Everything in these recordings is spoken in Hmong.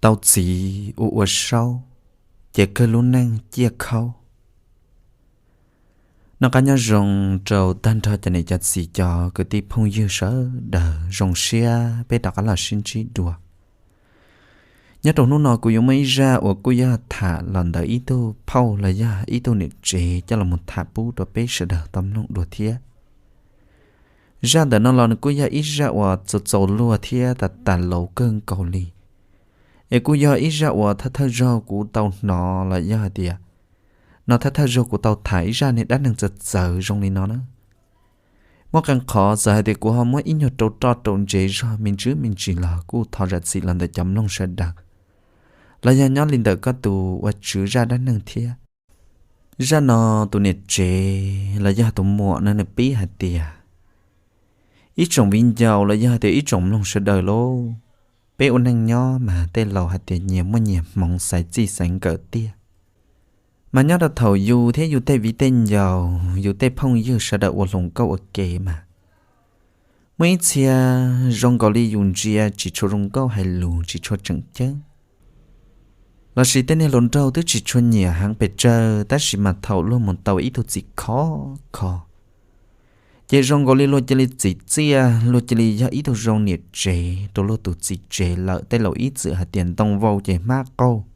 Tau txiv ua ua saub, ces kawg lub neej ciaj khaub. Noj qab nyob zoo rau tag nrho cov niam cov txiv cov kwv tij phooj ywg sawv daws, zoo siab peb rov qab los sib ntsib dua. Nyob rau hnub no kuv yuav muaj ib zaj uas kuj yog tham los ntawm ib tug phauj los yog ib tug niam tsev coj los mus tham pub rau peb sawv daws tau mloog dua thiab. Zaj ntawm no los nws kuj yog ib zaj uas txaus txaus luag thiab tas tas laus kawg nkaus li. Es kuj yog ib zaj uas thawj thawj zaug kuv tau hnov los yog hais tias, no thawj thawj zaug kuv tau tham ib zaj niag dab neeg txawv txawv zoo li no na. Muaj qee qhov txawm hais tias kuv ho muab ib nyuag rau roj rau ntsev zog me ntsis me ntsis los kuj thov zam txim los ntawm cov mloog sawv daws, los yog nyob li ntawm koj tus ua tswv zaj dab neeg thiab. Zaj no tus niam tsev los yog tus muam no nws pib hais tias, ib tsoom viv ncaus los yog hais tias ib tsoom mloog sawv daws lauj, peb ua neej nyob mas tej laus hais tias nyias muaj nyias hmoov xaiv txij xaiv nkawm tiag. Mas nyob rau thaum yus thiab yus tej viv tej ncaus, yus tej phooj ywg sawv daws ua hluas nkauj ua ke mas, muaj ib txhia zoo nkaus li yus ntsia tsis tshua zoo nkauj hais lus tsis tshua tseem ceeb, lossis tej niag hluas nraug twb tsis tshua nyiam heev pes tsawg, tab sis mas thaum luag mus tau ib tug txiv khov kho, ces zoo nkaus li luag cia li txiv txiaj, luag cia li yog ib tug zoo niam tsev rau luag tus txiv tsev lawm. Tej laus ib txwm hais tias ntoo vau ces hmab qaug.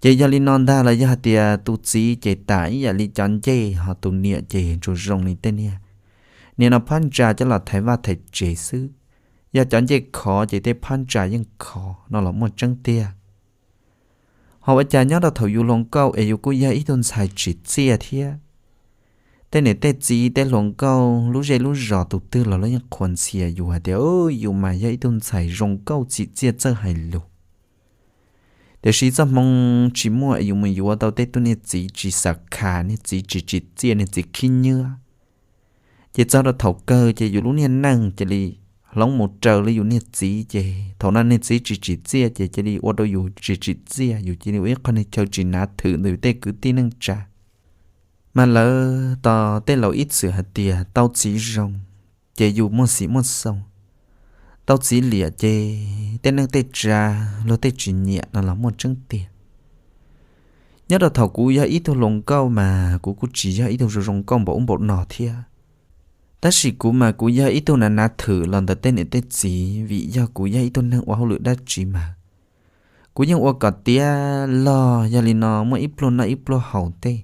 Ces yog li no ntag los yog hais tias tus txiv ces tam ib yam li cov ncej, ho tus niam ces tsuas zoo li tej niag, nim no phab ntsa coj los thaiv vaj thaiv tsev xwb. Yog cov ncej khov ces tej phab ntsa yeej khov no los muaj tseeb tiag. Ho ua cas nyob rau thaum yus hluas nkauj es yus kuj yog ib tug ntxhais tsim txiaj thiab, tej niam tej txiv tej hluas nkauj lub zej lub zos tus twg los lawv yeej qhuas ntxhias yus hais tias yus mas yog ib tug ntxhais zoo nkauj tsim txiaj txawj hais lus. Tiam sis txoj hmoo tsis muaj es yus mus yuav tau tej tug niag txiv tsis xav kha, niag txiv tsis tsim txiaj, niag txiv khib nyiab, ces txog rau thaum kawg ces yus lub niag neej cia li hloov mus raws li yus niag txiv, ces thaum no niag txiv tsis tsim txiaj ces cia li ua rau yus tsis tsim txiaj, yus cia li ua ib qho niag chaw tsis nav thwm ntawm yus tej kwv tij neej tsa. Mas lawv tos tej laus ib txwm hais tias tau txiv zoo ces yus muaj xim muaj xoo, tau txiv liam ces tej neej tej tsa luag tej tsis nyiam no los muaj tseeb tiag. Nyob rau thaum kuv yog ib tug hluas nkauj mas kuv kuj tsis yog ib tug zoo zoo nkauj npaum ub npaum no thiab, tab sis kuv mas kuv yog ib tug nav nav thwm los ntawm tej niam tej txiv, vim yog kuv yog ib tug neeg ua hauj lwm dab tsi mas kuv yeej ua kom tiav log. Yog li no muaj ib pluag noj ib pluag haus tej,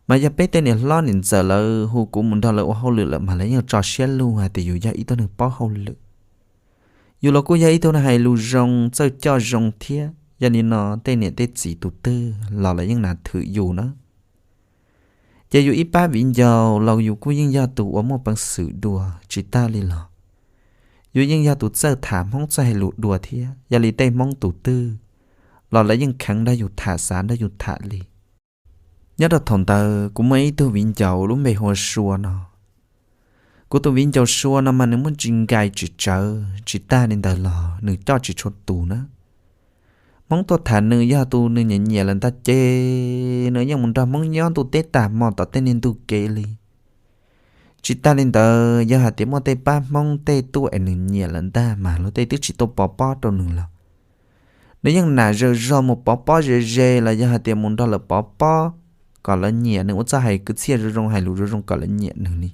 mas yog peb tej niam hlob niam ntxawm lawv hu kuv mus nrog lawv ua hauj lwm lawm mas lawv yeej tso siab lug hais tias yus yog ib tug neeg paub hauj lwm. Yus los kuj yog ib tug neeg hais lus zoo txawj coj zoo thiab, yog li no tej niam tej txiv tus twg los lawv yeej nav thwm yus na. Ces yus ib pab viv ncaus los yus kuj yeej yog tus uas muaj peev xwm dua tsis tag li los, yus yeej yog tus txawj tham Hmoob txawj hais lus dua thiab, yog li tej Hmoob tus twg los lawv yeej kheev nrog yus tham, xav nrog yus tham li. Nyob rau thaum ntawd kuv muaj ib tug viv ncaus lub npe hu ua Sua no. Kuv tus viv ncaus Sua no mas nws muaj tsis nkaim tsis tsawv, tsis tag li ntawd los nws coj tsis tshua tus na. Hmoob tuaj tham nws yog tus nws nyiam nyiam lawm ntag ces nws yeej mus nrog Hmoob nyob ntuj teb tag hmo tom tej niag ntuj kev li. Tsis tag li ntawd yog hais tias muaj tej pab Hmoob tej tuaj es nws nyiam lawm ntag mas luag tej twb tsis tuaj pov pob rau nws los, nws yeej nam zawg zog mus pov pob ze ze los yog hais tias mus nrog lawv pov pob kom lawv nyiam nws, ua txoj hais kwv txhiaj zoo zoo, hais lus zoo zoo kom lawv nyiam nws li.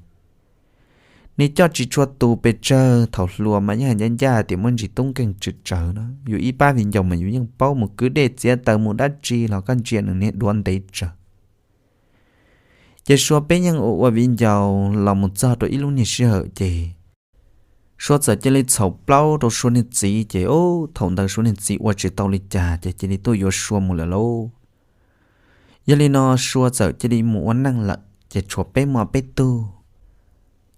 Nws coj tsis tshua tus pes tsawg, thaum hluas mas yeej hais ncaj ncaj hais tias muaj ntsis tub nkeeg tsawv tsawv na. Yus ib pab viv ncaus mas yus yeej paub, mus kwv dej txiav taws mus dab tsi los koj ntsia nws niag duav ntev tsawv. Ces Sua peb yeej ua ua viv ncaus los mus txog rau ib lub niag sij hawm ces Sua txawm cia li txhaum plaub rau Sua niag txiv ces, thaum ntawd Sua niag txiv ua tsis tau li cas ces cia li tuaj yuav Sua mus lawm lauj. Yog li no Sua txawm cia li mus ua neej lawm ces tshuav peb muaj peb tug.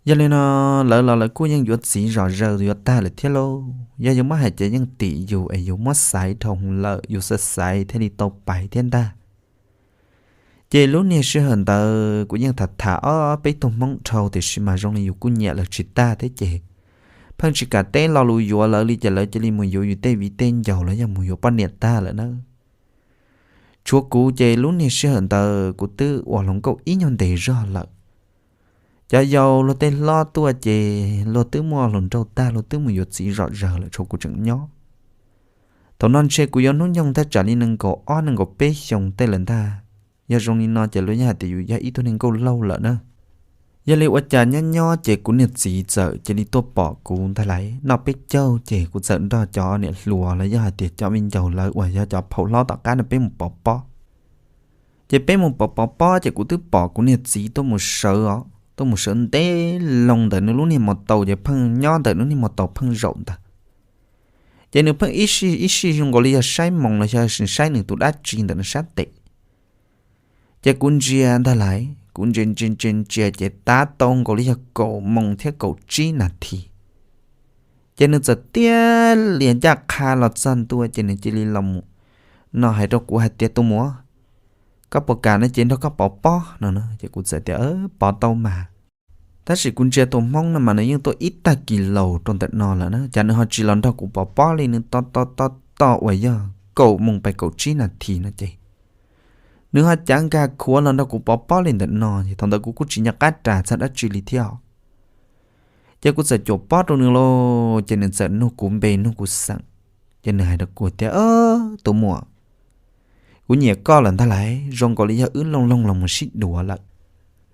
Yog li no lawv los lawv kuj yeej yuav txiv zom zaws yuav tag lawm thiab lauj. Yog yuav muab hais ces yeej tim yus es yus muab xaiv dhau lawm, yus xaiv xaiv thiaj li tau pais thiab ntag. Ces lub niag sij hawm ntawd kuv yeej tham tham ob peb tug Hmoob dhau tiam sis mas zoo li yus kuj nyiam lawv tsis tag thiab ces pheej tsis kam teb lo lus yuav lawv li ces lawv cia li mus yuav yus tej viv tej ncaus los yog mus yuav poj niam tag lawm na. Tshuav kuv ces lub niag sij hawm ntawd kuv twb ua hluas nkauj ib nyuag ntes zog lawm. Cov yau luag tej hlob tuaj ces luag twb muaj hluas nraug tag, luag twb mus yuav txiv zom zaws lawm, tshuav kuv tseem nyob. Thaum no ntshe kuv yuav hnub nyoog thaj tsam li nees nkaum ob nees nkaum peb xyoos tej lawm ntag. Yog zoo li no ces luag yeej hais tias yus yog ib tug neeg nkauj laug lawm na. Yog li ua cas nyob nyob ces kuv niag txiv txawm cia li tuaj pom kuv ntag lauj. Noj peb caug ces kuv txawm nrog cov niam hluas los yog hais tias cov viv ncaus lawv uas yog cov phaum hlob tom qab no peb mus pov pob. Ces peb mus pov pov pob ces kuv twb pom kuv niag txiv tuaj mus sawv os, tuaj mus sawv ntev loo ntawm nws lub niag mos taus ces pheej nyob ntawm nws niag mos taus pheej zaum ntawd. Ces nws pheej ib sij ib sij zoo nkaus li yog saib moos los yog saib nws tus dab tsi ntawm nws sab tes. Ces kuv ntsia ntag lauj, kuv ntsia ntsia ntsia ntsia ces tab tom nkaus li yog kaum moos thiab kaum tsib nas this. Ces nws txawm tiag lias ncaj qha los txog ntua ces nws cia li los mus no hais rau kuv hais tias, Tus muam, koj puas kam no ces nrog koj pov pob no? Ces kuv txawm tias, Pov tau mas. Tab sis kuv ntsia tus hmoob no mas nws yeej tuaj ib tag kis laus rau ntawm no lawm na, cas nws ho tsis los nrog kuv pov pob li, nws tos tos tos tos uas yog kaum moos pais kaum tsib nas this no ces nws ho cav nkag khuav los nrog kuv pov pob li ntawm no es thaum ntawd kuv kuj tsis nco qab ras txog dab tsi li thiab. Ces kuv txawm cuam pob rau nws lauj, ces nws txawm nug kuv npe nug kuv xeem. Ces nws hais rau kuv tias, Tus muam, kuv nyiam koj lawm ntag lauj, zoo nkaus li yog wb looj loog los mus sib duav lawm,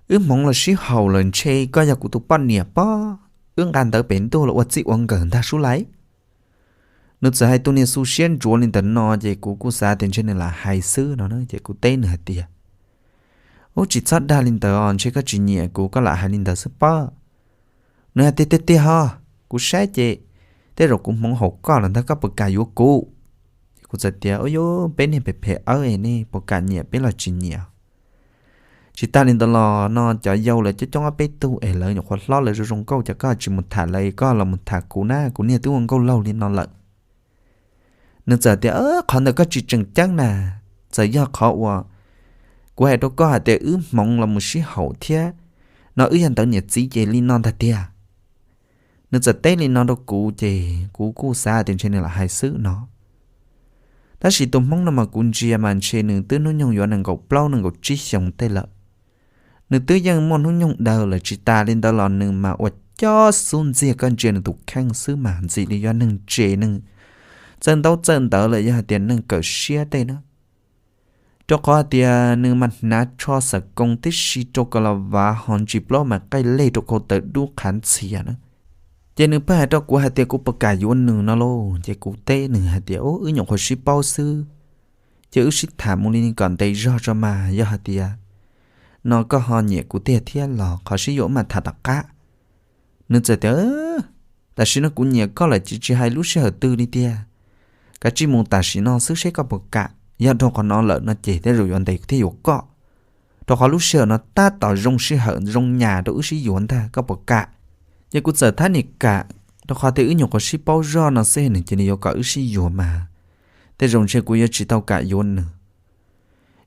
wb hmoov los sib haum lawm, ntshe koj yog kuv tus poj niam pob, wb nqa ntawv pem ntuj los ua txij ua nkawm ntag sub lauj. Nws txawm hais tus niag xu siab ntsuav li ntawm no ces kuv kuj xav tias ntshe nws lam hais xwb no na, ces kuv teb nws hais tias, Ub, tsis txhob dag li ntawd os, ntshe koj tsis nyiam kuv koj lam hais li ntawd xwb pob. Nws hais tias, Tiag tiag ho, kuv saib ces tej zaum kuv hmoov haum koj lawm ntag, koj puas kam yuav kuv? Ces kuv txawm tias, Ub, yuav peb niag phem phem awb es nej puas kam nyiam peb los tsis nyiam? Tsis tas li ntawd los no cov yau lawv coob coob ob peb tug es lawv nyuam qhuav hlob lawv zoo zoo nkauj, cas koj tsis mus tham lawv, koj los mus tham kuv na, kuv niag twb ua nkauj laug li no lawm. Nws txawm tias, Qhov ntawd koj tsis tseem ceeb na, txawm yog qhov uas kuv hais rau koj hais tias wb hmoov los mus sib haum thiab no, wb yog ntawv niam txiv ces li no ntag tiag. Nws txawm teb li no rau kuv ces kuv kuj xav tias ntshe nws lam hais xwb no. Tab sis tus hmoob no mas kuv ntsia mas ntshe nws twb hnub nyoog yuav nees nkaum plaub nees nkaum tsib xyoos tej lawm. Nws twb yeej muaj hnub nyoog daws lawm, tsis tas li ntawd los nws mas ua cob xub ntxiag, koj ntsia nws tus kheej xwb mas ntxim li yog neeg tsev neeg txawj ntaub txawj ntawv lawm, yog hais tias neeg kawm siab tej na. Rau qhov hais tias nws mas hnav tsho xawm koos tib si rau kaus las vav ho ntsis plaub mas qaij leg rau khau taws dub qhav ntxhias na. Ces nws pheej hais rau kuv hais tias kuv puas kam yuav nws no lauj, ces kuv teb nws hais tias, Ub, wb nyuam qhuav sib paub xwb, ces wb sib tham mus li kom ntev zog tso mas, yog hais tias no koj ho nyiam kuv tiag thiab los qhov sib yuav wb mam tham tom qab. Nws txawm tias, Tam sim no kuv nyiam koj lawm ces tsis hais lub sij hawm twg li tiag, kav tsij mus tam sim no xwb seb koj puas kam. Yog dhau qhov no lawm no ces tej zaum yuav ntev thiaj yuav koj, rau qhov lub sij hawm no tab tom zoo sij hawm zoo nyas rau wb sib yuav ntag, koj puas kam? Ces kuv txawm thab niam kam, rau qhov tias wb nyuam qhuav sib paub zog no xwb nws cia li yuav kom wb sib yuav mas tej zaum ntshe kuv yuav tsis tau kam yuav nws.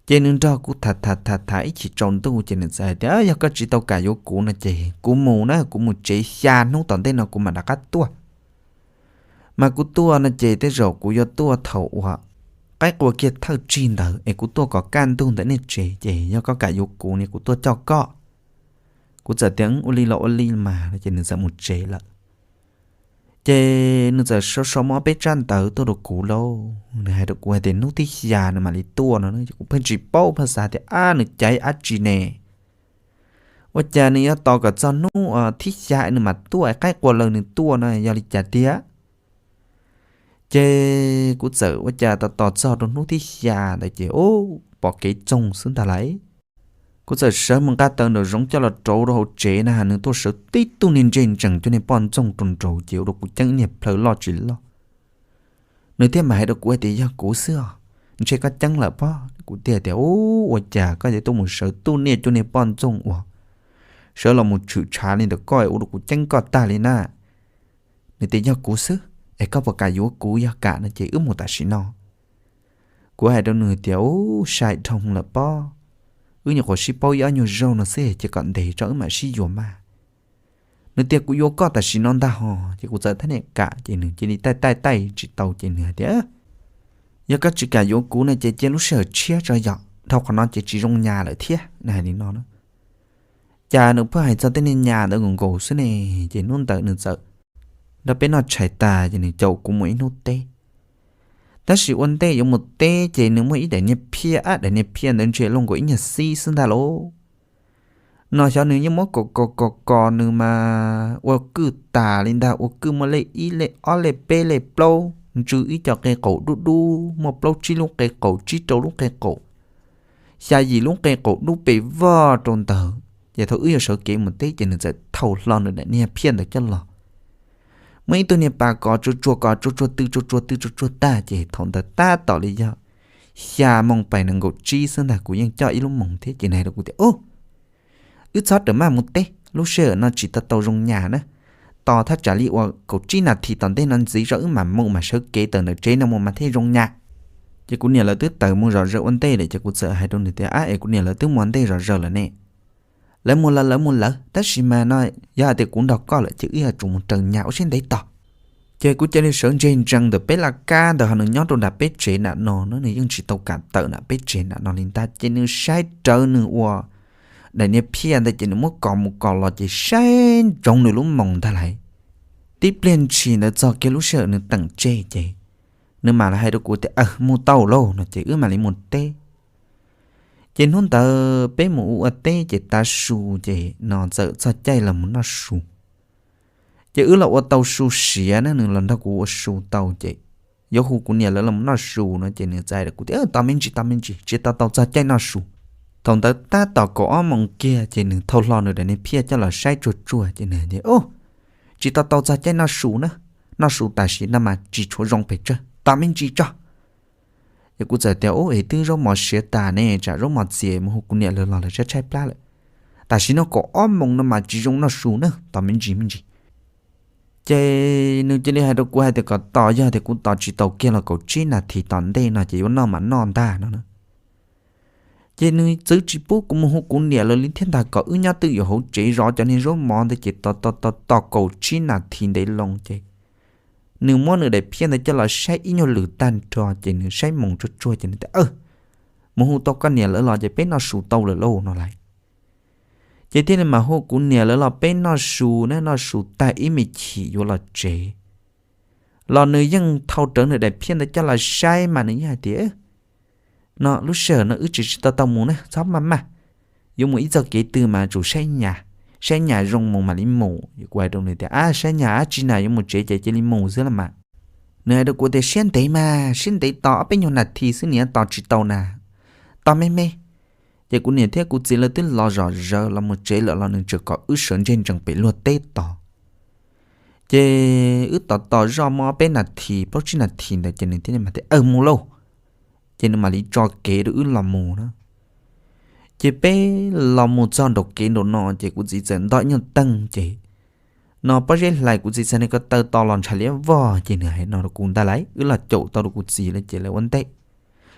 Ces nws nrog kuv tham tham tham tham ib chim tsaus ntuj ces nws txawm hais tias, Yog koj tsis tau kam yuav kuv no ces kuv mus na, kuv mus tsev, xya hnub tom ntej no kuv mam rov qab tuaj. Mas kuv tuaj no ces tej zaum kuv yuav tuaj thaum uas qaib qua kiag thawj tsig ntawd es kuv tuaj kom kaj ntug ntawm nej tsev, ces yog koj kam yuav kuv ne kuv tuaj coj koj. Kuv txawm tias, Ua li los ua li mas, ces nws txawm mus tsev lawm. Ces nws txawm sau sau muab peb tsab ntawv tuaj rau kuv lauj, nws hais rau kuv hais tias hnub thib xya nws mam li tuaj no, kuv pheej tsis paub, pheej xav tias ab nws caiv dab tsi ne, ua cas nws yuav tos kom txog hnub thib xya nws mam tuaj, qaib qua lawm nws tuaj no yog li cas tiag. Ces kuv txawm ua cas tos tos txog rau hnub thib xya ntawd ces ub, pom kev txoog xwb ntag lauj. Kuv txawm sawv mus nqa taws nraum zoov coj los rauv rau hauv tsev na, nws tuaj sawv tib tug niag ntsej ntsees cuag niag poj ntxoog rau nraud ces ua rau kuv ceeb niag plhaw loj tsis loj. Nws thiaj mam hais rau kuv hais tias, Yog kuv xwb os, ntshe koj ceeb lawm pob. Kuv thiaj tias, Ub, ua cas koj yuav tuaj mus sawv tib tug niag cuag niag poj ntxoog uas sawv los mus tshwm tshav li ntawm koj ua rau kuv ceeb koj tag li na. Nws tias, Yog kuv xwb es koj puas kam yuav kuv? Yog kam no ces wb mus tam sim no. Kuv hais rau nws tias, Ub, sai dhau lawm pob, wb nyuam qhuav sib paub ib ob nyuag zaug no xwb, cia kom ntev tso wb mam sib yuav mas. Nws tias, Kuv yuav koj tam sim no ntag hos. Ces kuv txawm thab niam kam ces nws cia li taij taij taij tsis tau ces nws hais tias, Yog koj tsis kam yuav kuv no ces cia lub sij hawm tshiab tso yom, dhau qhov no ces tsis zoo nyas lawm thiab, nws hais li no na. Cas nws pheej hais txog tej niag nyas ntawd nkaus nkaus xwb ne. Ces hnub ntawd nws txawm nrog peb noj tshais tas ces nws caum kuv mus ib hnub teb. Tab sis ua ntej yuav mus teb ces nws muaj ib daim niag phiaj, ab, daim niag phiaj ntawd ntshe luaj nkaus ib nyuag xib xwb ntag lauj. No xyov nws yeej muab kos kos kos kos nws mas ua kwj tas li ntag, ua kwj muaj lej ib lej ob lej peb lej plaub, ntsw ib co qe qaum dub dub, muaj plaub tsib lub qe qaum, tsib rau lub qe qaum, xya yim lub qe qaum dub pes vog rau ntawd. Ces thaum wb yuav sawv kev mus teb ces nws txawm thau hlo nws daim niag phiaj ntawd coj los. Muaj ib tug niag pas kos tsuag tsuag, kos tsuag tsuag tw tsuag tsuag tw tsuag tsuag tag, ces thaum ntawd tab tom li yog xya moos pais nees nkaum tsib xwb ntag, kuv yeej coj ib lub moos thiab. Ces nws hais rau kuv tias, Ub, wb txhob rawm maj mus teb, lub sij hawm no tsis tau tau zoo nyas na. Tos thaj tsam li uas kaum tsib nas this tom ntej no ntxiv zog wb mam mus, mam sawv kev tawm ntawm tsev no mus mas thiaj zoo nyas. Ces kuv niam lawv twb tawm mus zom zaws ua ntej lawm, ces kuv txawm hais rau nws tias, Ab, es kuv niam lawv twb mus ua ntej zom zaws lawm ne. Lawv mus lawv, lawv mus lawv, tab sis mas no yog hais tias kuv nrog koj lawm ces wb yuav tsum mus raws nyas ua siab ntev tos. Ces kuv cia li sawv ntseg ntsees ntawm peb laj kab ntawd, ho nws nyob rau nram peb tsev nram no na, nws yeej tsis tau kam tawm nram peb tsev nram no li ntag. Ces nws saib rawv nws ua daim niag phiaj ntawd, ces nws muab kos mus kos los ces saib ntsoov nws lub moos ntag lauj. Tib pliag ntshis ntawd txog kiag lub sij hawm nws teem tseg ces nws mam li hais rau kuv tias, Aws, mus tau lauj, no ces wb mam li mus teb. Ces hnub ntawd peb mus ua ua teb ces tav su ces no txawm txog caij los mus noj su. Ces wb los ua tau su siav na, nws los nrog kuv ua su tau ces yuav hu kuv niam lawv los noj su no ces nws txawm hais rau kuv tias, Tos me ntsis, tos me ntsis, tsis tau tau txog caij noj su. Thaum ntawd tab tom kaum ob moos kiag ces nws thau hlo nws daim niag phiaj coj los saib tsuag tsuag ces nws tias, Ub, tsis tau tau txog caij noj su na, noj su tam sim no mas tsis tshuav zoo pes tsawg, tos me ntsis tso. Ces kuv txawm tias, Ub, es twb zaub mov siav tas ne, tsam zaub mov txias mus hu kuv niam lawv los lawv tshaib tshaib plab lawm. Tam sim no kaum ob moos no mas tsis zoo noj su na, tos me ntsis me ntsis. Ces nws cia li hais rau kuv hais tias kom tos, yog tias kuv tos tsis tau kiag los kaum tsib nas this tom ntej no ces yuav noj mas noj ntag no na. Ces nws txwv tsis pub kuv mus hu kuv niam lawv li thiab ntag, kom wb nyob twj ywm hauv tsev zov cov niag zaub mov ntawd ces tos tos tos tos kaum tsib nas this ntev loo ces nws muab nws daim phiaj ntawd coj los saib ib nyuag lwm tag nrho ces nws saib moos tsuag tsuag ces nws tias, Aws, mus hu tau koj niam lawv los ces peb noj su tau lawm lauj no lauj. Ces thiaj li mam hu kuv niam lawv los peb noj su na, noj su tag ib me chim yuav los tsev los nws yeej thau rawv nws daim phiaj ntawd coj los saib mas nws yeej hais tias, No lub sij hawm no wb tsis tsis tau tau mus na, txhob maj maj. Yuav mus ib txoj kev twg mas tsum saib nyas, saib nyas zoo mus mam li mus. Kuv hais rau nws tias, Ab, saib nyas dab tsi na, yuav mus tsev ces cia li mus xwb los mas. Nws hais rau kuv tias, Siab ntev mas, siab ntev, tos ob peb nyuag nas this xwb, niam tos tsis tau na, tos me me. Ces kuv niam thiab kuv txiv lawv twb los zom zaws los mus tsev lawm los nws tseem kom wb sawv ntseg ntsees pem luag teb tos. Ces wb tos tos zoj muaj ob peb nas this, plaub tsib nas this ntawd ces nws thiaj mam tias, Aws, mus lauj. Ces nws mam li tso kev rau wb los mus na. Ces peb los mus txog nraum kev nraum no ces kuv txiv txawm nto ib nyuag teeg ces no pob zeb hlais kuv txiv txhais niag ko taw to los ntshav liab vog ces nws hais no rau kuv ntag lauj, wb los caum tau rau kuv txiv lawv ces lawv ua ntej.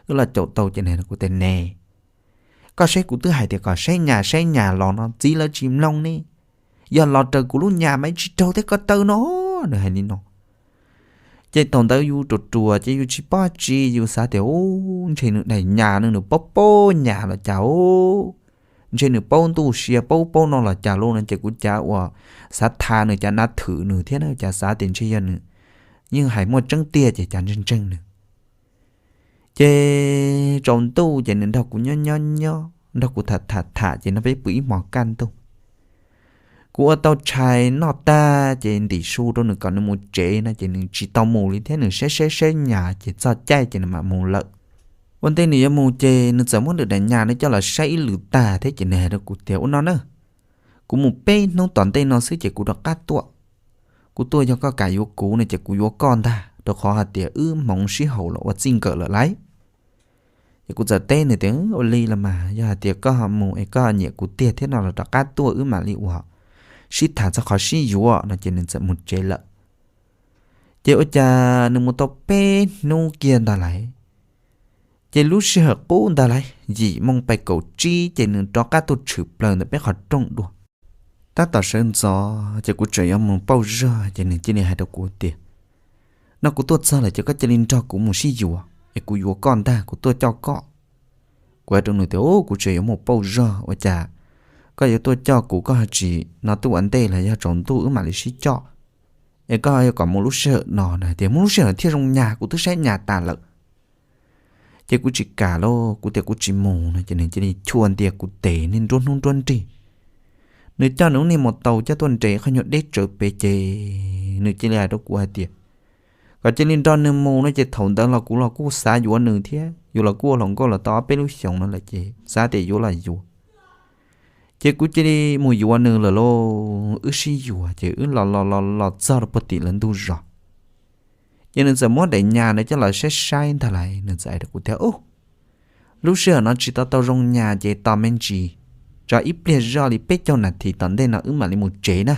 Wb los caum tau ces nws hais rau kuv tias, Ne, koj saib kuv twb hais tias kom saib nyas saib nyas los no txiv lawv tsis mloog ne. Yog los raws kuv lub nyas mas tsis raug tej ko taw no. Nws hais li no. Ces thaum ntawd yus ruam ruam ces yus tsis paub tsi, yus xav tias, Ub, ntshe nws daim nyas no nws paub paub nyas los cas ub, ntshe nws paub ntuj sia paub paub no los cas lauj no ces kuv cav uas xav tha nws, cav nav thwm nws thiab na, cav xav tias ntshe yog nws yeej hais muaj tseeb tiag ces cav ntseeg ntseeg nws. Ces tsaus ntuj ces nws nrog kuv nyob nyob nyob, nrog kuv tham tham tham ces no peb pw ib hmos kaj ntug. Kuv ua tau tshais noj tag ces ntim su rau nws kom nws mus tsev no ces nws tsis tau mus li thiab, nws saib saib saib nyas ces txog caij ces nws mam mus lawm. Ua ntej nws yuav mus ces nws txawm muab nws daim nyas no coj los saib ib lwm tag thiab ces nws hais rau kuv tias, Ua no na, kuv mus peb hnub tom ntej no xwb ces kuv rov qab tuaj. Kuv tuaj yog koj kam yuav kuv no ces kuv yuav koj ntag, rau qhov hais tias wb hmoov sib haum los ua txij nkawm lawm lauj. Ces kuv txawm teb nws tias, Ua li los mas yog hais tias koj mus es koj nyiam kuv tiag thiab no los rov qab tuaj wb mam li ua sib tham txog qhov sib yuav no ces nws txawm mus tsev lawm. Ces ua cas nws mus tau peb hnub kiag ntag lauj, ces lub sij hawm qub ntag lauj, yim moo pais kaum tsib ces nws rov qab tuaj tshwm plaws ntawm peb qhov rooj dua. Tab tom sawv ntxov ces kuv tseem yuav mus pauj zog ces nws cia li hais rau kuv tias, No kuv tuaj txog lawm ces koj cia li nrog kuv mus sib yuav es kuv yuav koj ntag, kuv tuaj coj koj. Kuv hais rau nws tias, Ub, kuv tseem yuav mus pauj zog, ua cas koj yuav tuaj coj kuv, koj ho tsis no tuaj ua ntej los yog tsaus ntuj wb mam li sib coj? Es koj yuav kom mus lub sij hawm no? Nws hais tias, Mus lub sij hawm thiaj zoo nyas, kuv twb saib nyas tas lawm. Ces kuv tsis kam lauj, kuv tias kuv tsis mus no ces nws cia li chua ntias kuv tes niaj nruab hnub nruab nrig. Nws coj nws lub niag mus taus coj tuaj nres qhov nyuag deb tsawv pem ces nws cia li hais rau kuv hais tias kom cia li nrog nws mus no ces thaum ntawd los kuv los kuj xav yuav nws thiab, yus los kuj ua hluas nkauj los tau ob peb lub xyoos no lawm ces xav tias yuav los yuav. Ces kuv cia li mus yuav nws lawm lauj, wb sib yuav ces wb los los los los txog rau puag tim lawv ntug zos. Ces nws txawm muab daim nyas ntawd coj los saib saib ntag lauj, nws txawm hais rau kuv tias, Ub, lub sij hawm no tsis tau tau zoo nyas ces tos me ntsis, tso ib pliag zoj li peb caug nas this tom ntej no wb mam li mus tsev na.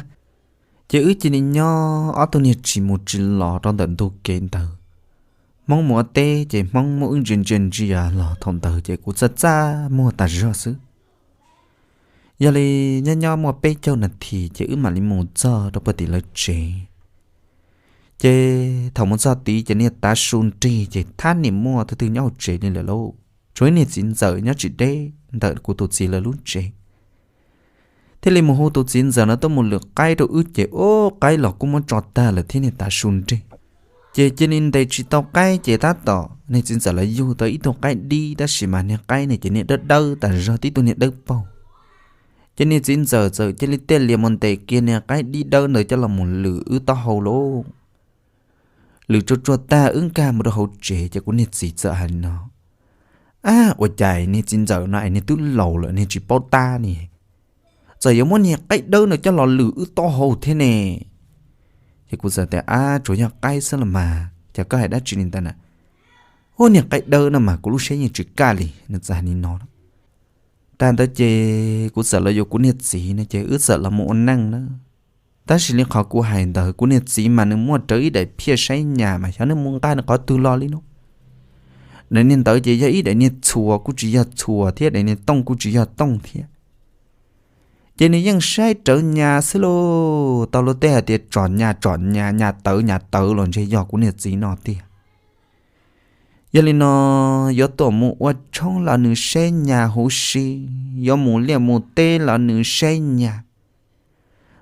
Ces wb cia li nyob ob tug niag tsis mus tsis los rau ntawm ntug kev ntawd. Hmoob mus ua teb ces Hmoob muab wb ntsia ntsia ntsia los thaum ntawd ces kuv txaj txaj muag tas zog xwb. Yog li nyob nyob muaj peb caug nas this ces wb mam li mus txog rau puag tim lawv tsev. Ces thaum mus txog tid ces niag tav su nrig ces thab niam muaj tus twg nyob hauv tsev li lawm lauj, tshuav ib niag txiv ntxawm nyob tsis deb ntawm kuv tus txiv lawv lub tsev. Thiaj li mus hu tus txiv ntxawm no tuaj mus lwm qaib rau wb ces ub qaib los kuj muab tso tag lawm thiab niag tav su nrig. Ces cia li ntes tsis tau qaib ces tab tom niag txiv ntxawm lawv yug tau ib tug qaib dib tab sis mas niag qaib ne ces niag dawb dawb tas zog tib tug niag dawb paug. Ces niag txiv ntxawm txawm cia li tiaj lias mus ntes kiag niag qaib dib dawb ntawd coj los mus lwm wb taub hau lauj. Lwm tsuag tsuag tag wb nkag mus rau hauv tsev ces kuv niag txiv txawm hais li no, Ab, ua cas niag txiv ntxawm no es niag twb laus lawm niag tsis paub tab ne, txawm yuav muab niag qaib dawb no coj los lwm wb taub hau thiab ne? Ces kuv txawm tias, Ab, tsuas yog qaib xwb los mas, cas koj hais dab tsi li ntawd na? Ub, niag qaib dawb no mas kuv lub siab yeej tsis kaj li, nws txawm hais li no. Tag ntawd ces kuv txawm los yuav kuv niag txiv no ces wb txawm los mus ua neej na. Tab sis li qhov kuv hais ntawd kuv niag txiv mas nws muaj rawv ib daim phiaj saib nyas mas xyov nws mus nqa nws qhov twg los li no. Daim niag ntawd ces yog ib daim niag txhuas kuj tsis yog txhuas thiab daim niag tooj kuj tsis yog tooj thiab. Ces nws yeej saib rawv nyas xwb lauj, tau luag tej hais tias tsom nyas tsom nyas, nyas tawv nyas tawv los ntshe yog kuv niag txiv no tiag. Yog li no, yuav tuaj mus ua tshoob los nws saib nyas huv si, yuav mus liaj mus teb los nws saib nyas.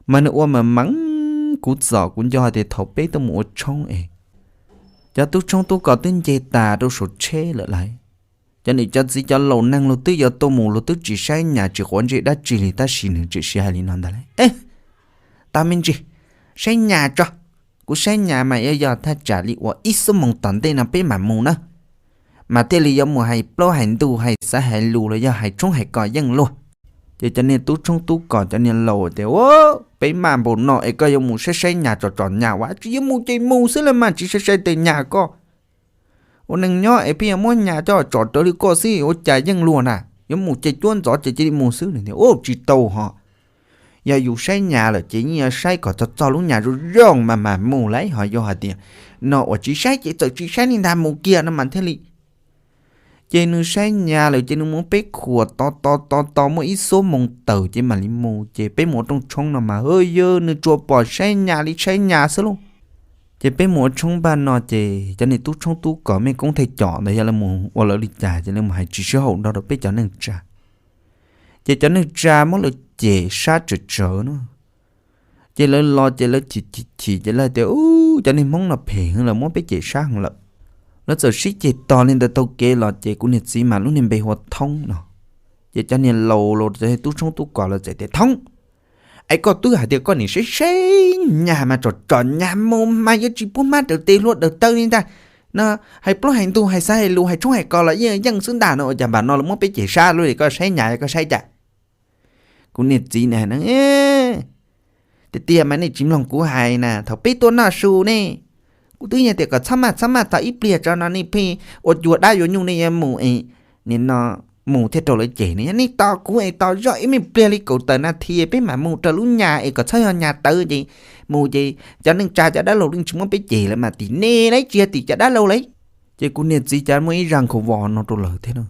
Mas nws ua mas meev kuv txom kuv nco hais tias thaum peb tuaj mus ua tshoob es cov tub tshoob tub kos twb nce tas rau saum tsheb lawm lauj. Cov niam cov txiv cov laus neeg luag twb yuav tuaj mus luag twb tsis saib nyas tsis quav ntsej dab tsi li tab sis nws tseem siv hais li no ntag lauj, Tab me ntsis, saib nyas tso, kuv saib nyas mas yuav yog thaj tsam li uas ib xuab moos tom ntej no peb mam mus na, mas thiaj li yuav mus hais plaub hais ntug hais xav hais lus los yog hais tshoob hais kos yeej luag. Ces cov niag tub tshoob tub kos cov niag laus tias, Peb maj npaum no es koj yuav mus saib saib nyas tsom tsom nyas ua tsis yuav mus ces mus xwb las mas tsis saib saib tes nyas koj. Ua neeg nyob es pheej yuav muab nyas coj tsom rawv li koj xwb ua cas yeej luag na, yuav mus ces cuab ntxov ces cia li mus xwb. Nws tias, Ub, tsis tau ho, yog yus saib nyas lawm ces yeej yuav saib kom txog txog lub nyas zoo zoo mas mam mus lauj, ho yog hais tias no uas tsis saib ces txawm tsis saib li ntag mus kiag no mas thiaj li. Ces nws saib nyas lawm ces nws muab peb khuam tos tos tos tos muaj ib xuab moos tawm ces mam li mus. Ces peb mus ua rooj tshoob no mas hwj yog nws tsuas pom saib nyas li saib nyas xwb lauj. Ces peb mus ua tshoob npaj no ces cov niag tub tshoob tub kos mej koob thej com ntawd yog lawv mus ua lawv li cas ces lawv mus hais tsis sib haum nrog rau peb cov neej tsa. Ces cov neej tsa muab lawv cem sab tsawv tsawv no. Ces lawv los ces lawv chim chim chim ces lawv tias, Ub, cov niag Hmoob no phem heev lawm, muab peb cem sab heev lawm. Lawv txawm sib ceg tog li ntawd taug kev los ces kuv niag txiv mas lub niag npe hu ua Thoob no. Ces cov niag laus los cov tub tshoob tub kos lawv txawm tias, Thoob, es koj twb hais tias koj nim saib saib nyas mas tsom tsom nyas mus mas yuav tsis pub hmab raws tes hlua raws taw li ntag. No, hais plaub hais ntug hais xav hais lus hais tshoob hais kos los yeej yeej xwb ntag no ua cas npam no los muab peb cem sab lub li koj saib nyas koj saib cas? Kuv niag txiv na, Tiag tiag mas nej tsis mloog kuv hais na, thaum peb tuaj noj su ne, kuv twb yog tias kom txhob maj txhob maj, tos ib pliag tso no nej pheej ua cua dab yuav nyuj nej yuav mus es, nim no mus thiaj raug lawv cem ne. Yog nej tos kuv es tos zoj ib me pliag li kaum tawm nas this peb mam mus raws lub nyas es kom txhob yog nyas tawv ces mus ces cov neej tsa cov dab laug yeej tsis muab peb cem lawm mas tim nej lauj, tsis yog tim cov dab laug lauj. Ces kuv niag txiv cas muaj ib zaj nkhaus vos no rau lawv thiab na.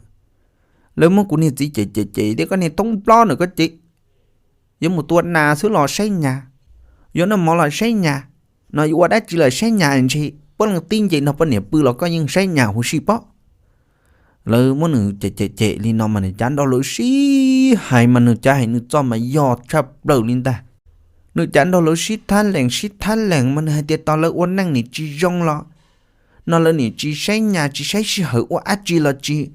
Lawv muab kuv niag txiv cem cem cem tias koj niag Thoob Nplob na koj ces yuav mus tua nas xwb los saib nyas, yuav noj mov los saib nyas, no yuav ua dab tsi los saib nyas ntshe, puab leej tib nce nrog poj niam pw los koj yeej saib nyas huv si pob. Lawv muab nws cem cem cem li no mas nws cav nrog lawv sib hais mas nws cav hais nws txoj mas yog tshaj plaws li ntag. Nws cav nrog lawv sib thab lees sib thab lees mas nws hais tias tos lawv ua neej nim tsis zoo los no lawv niam tsis saib nyas tsis saib sij hawm ua dab tsi los tsis,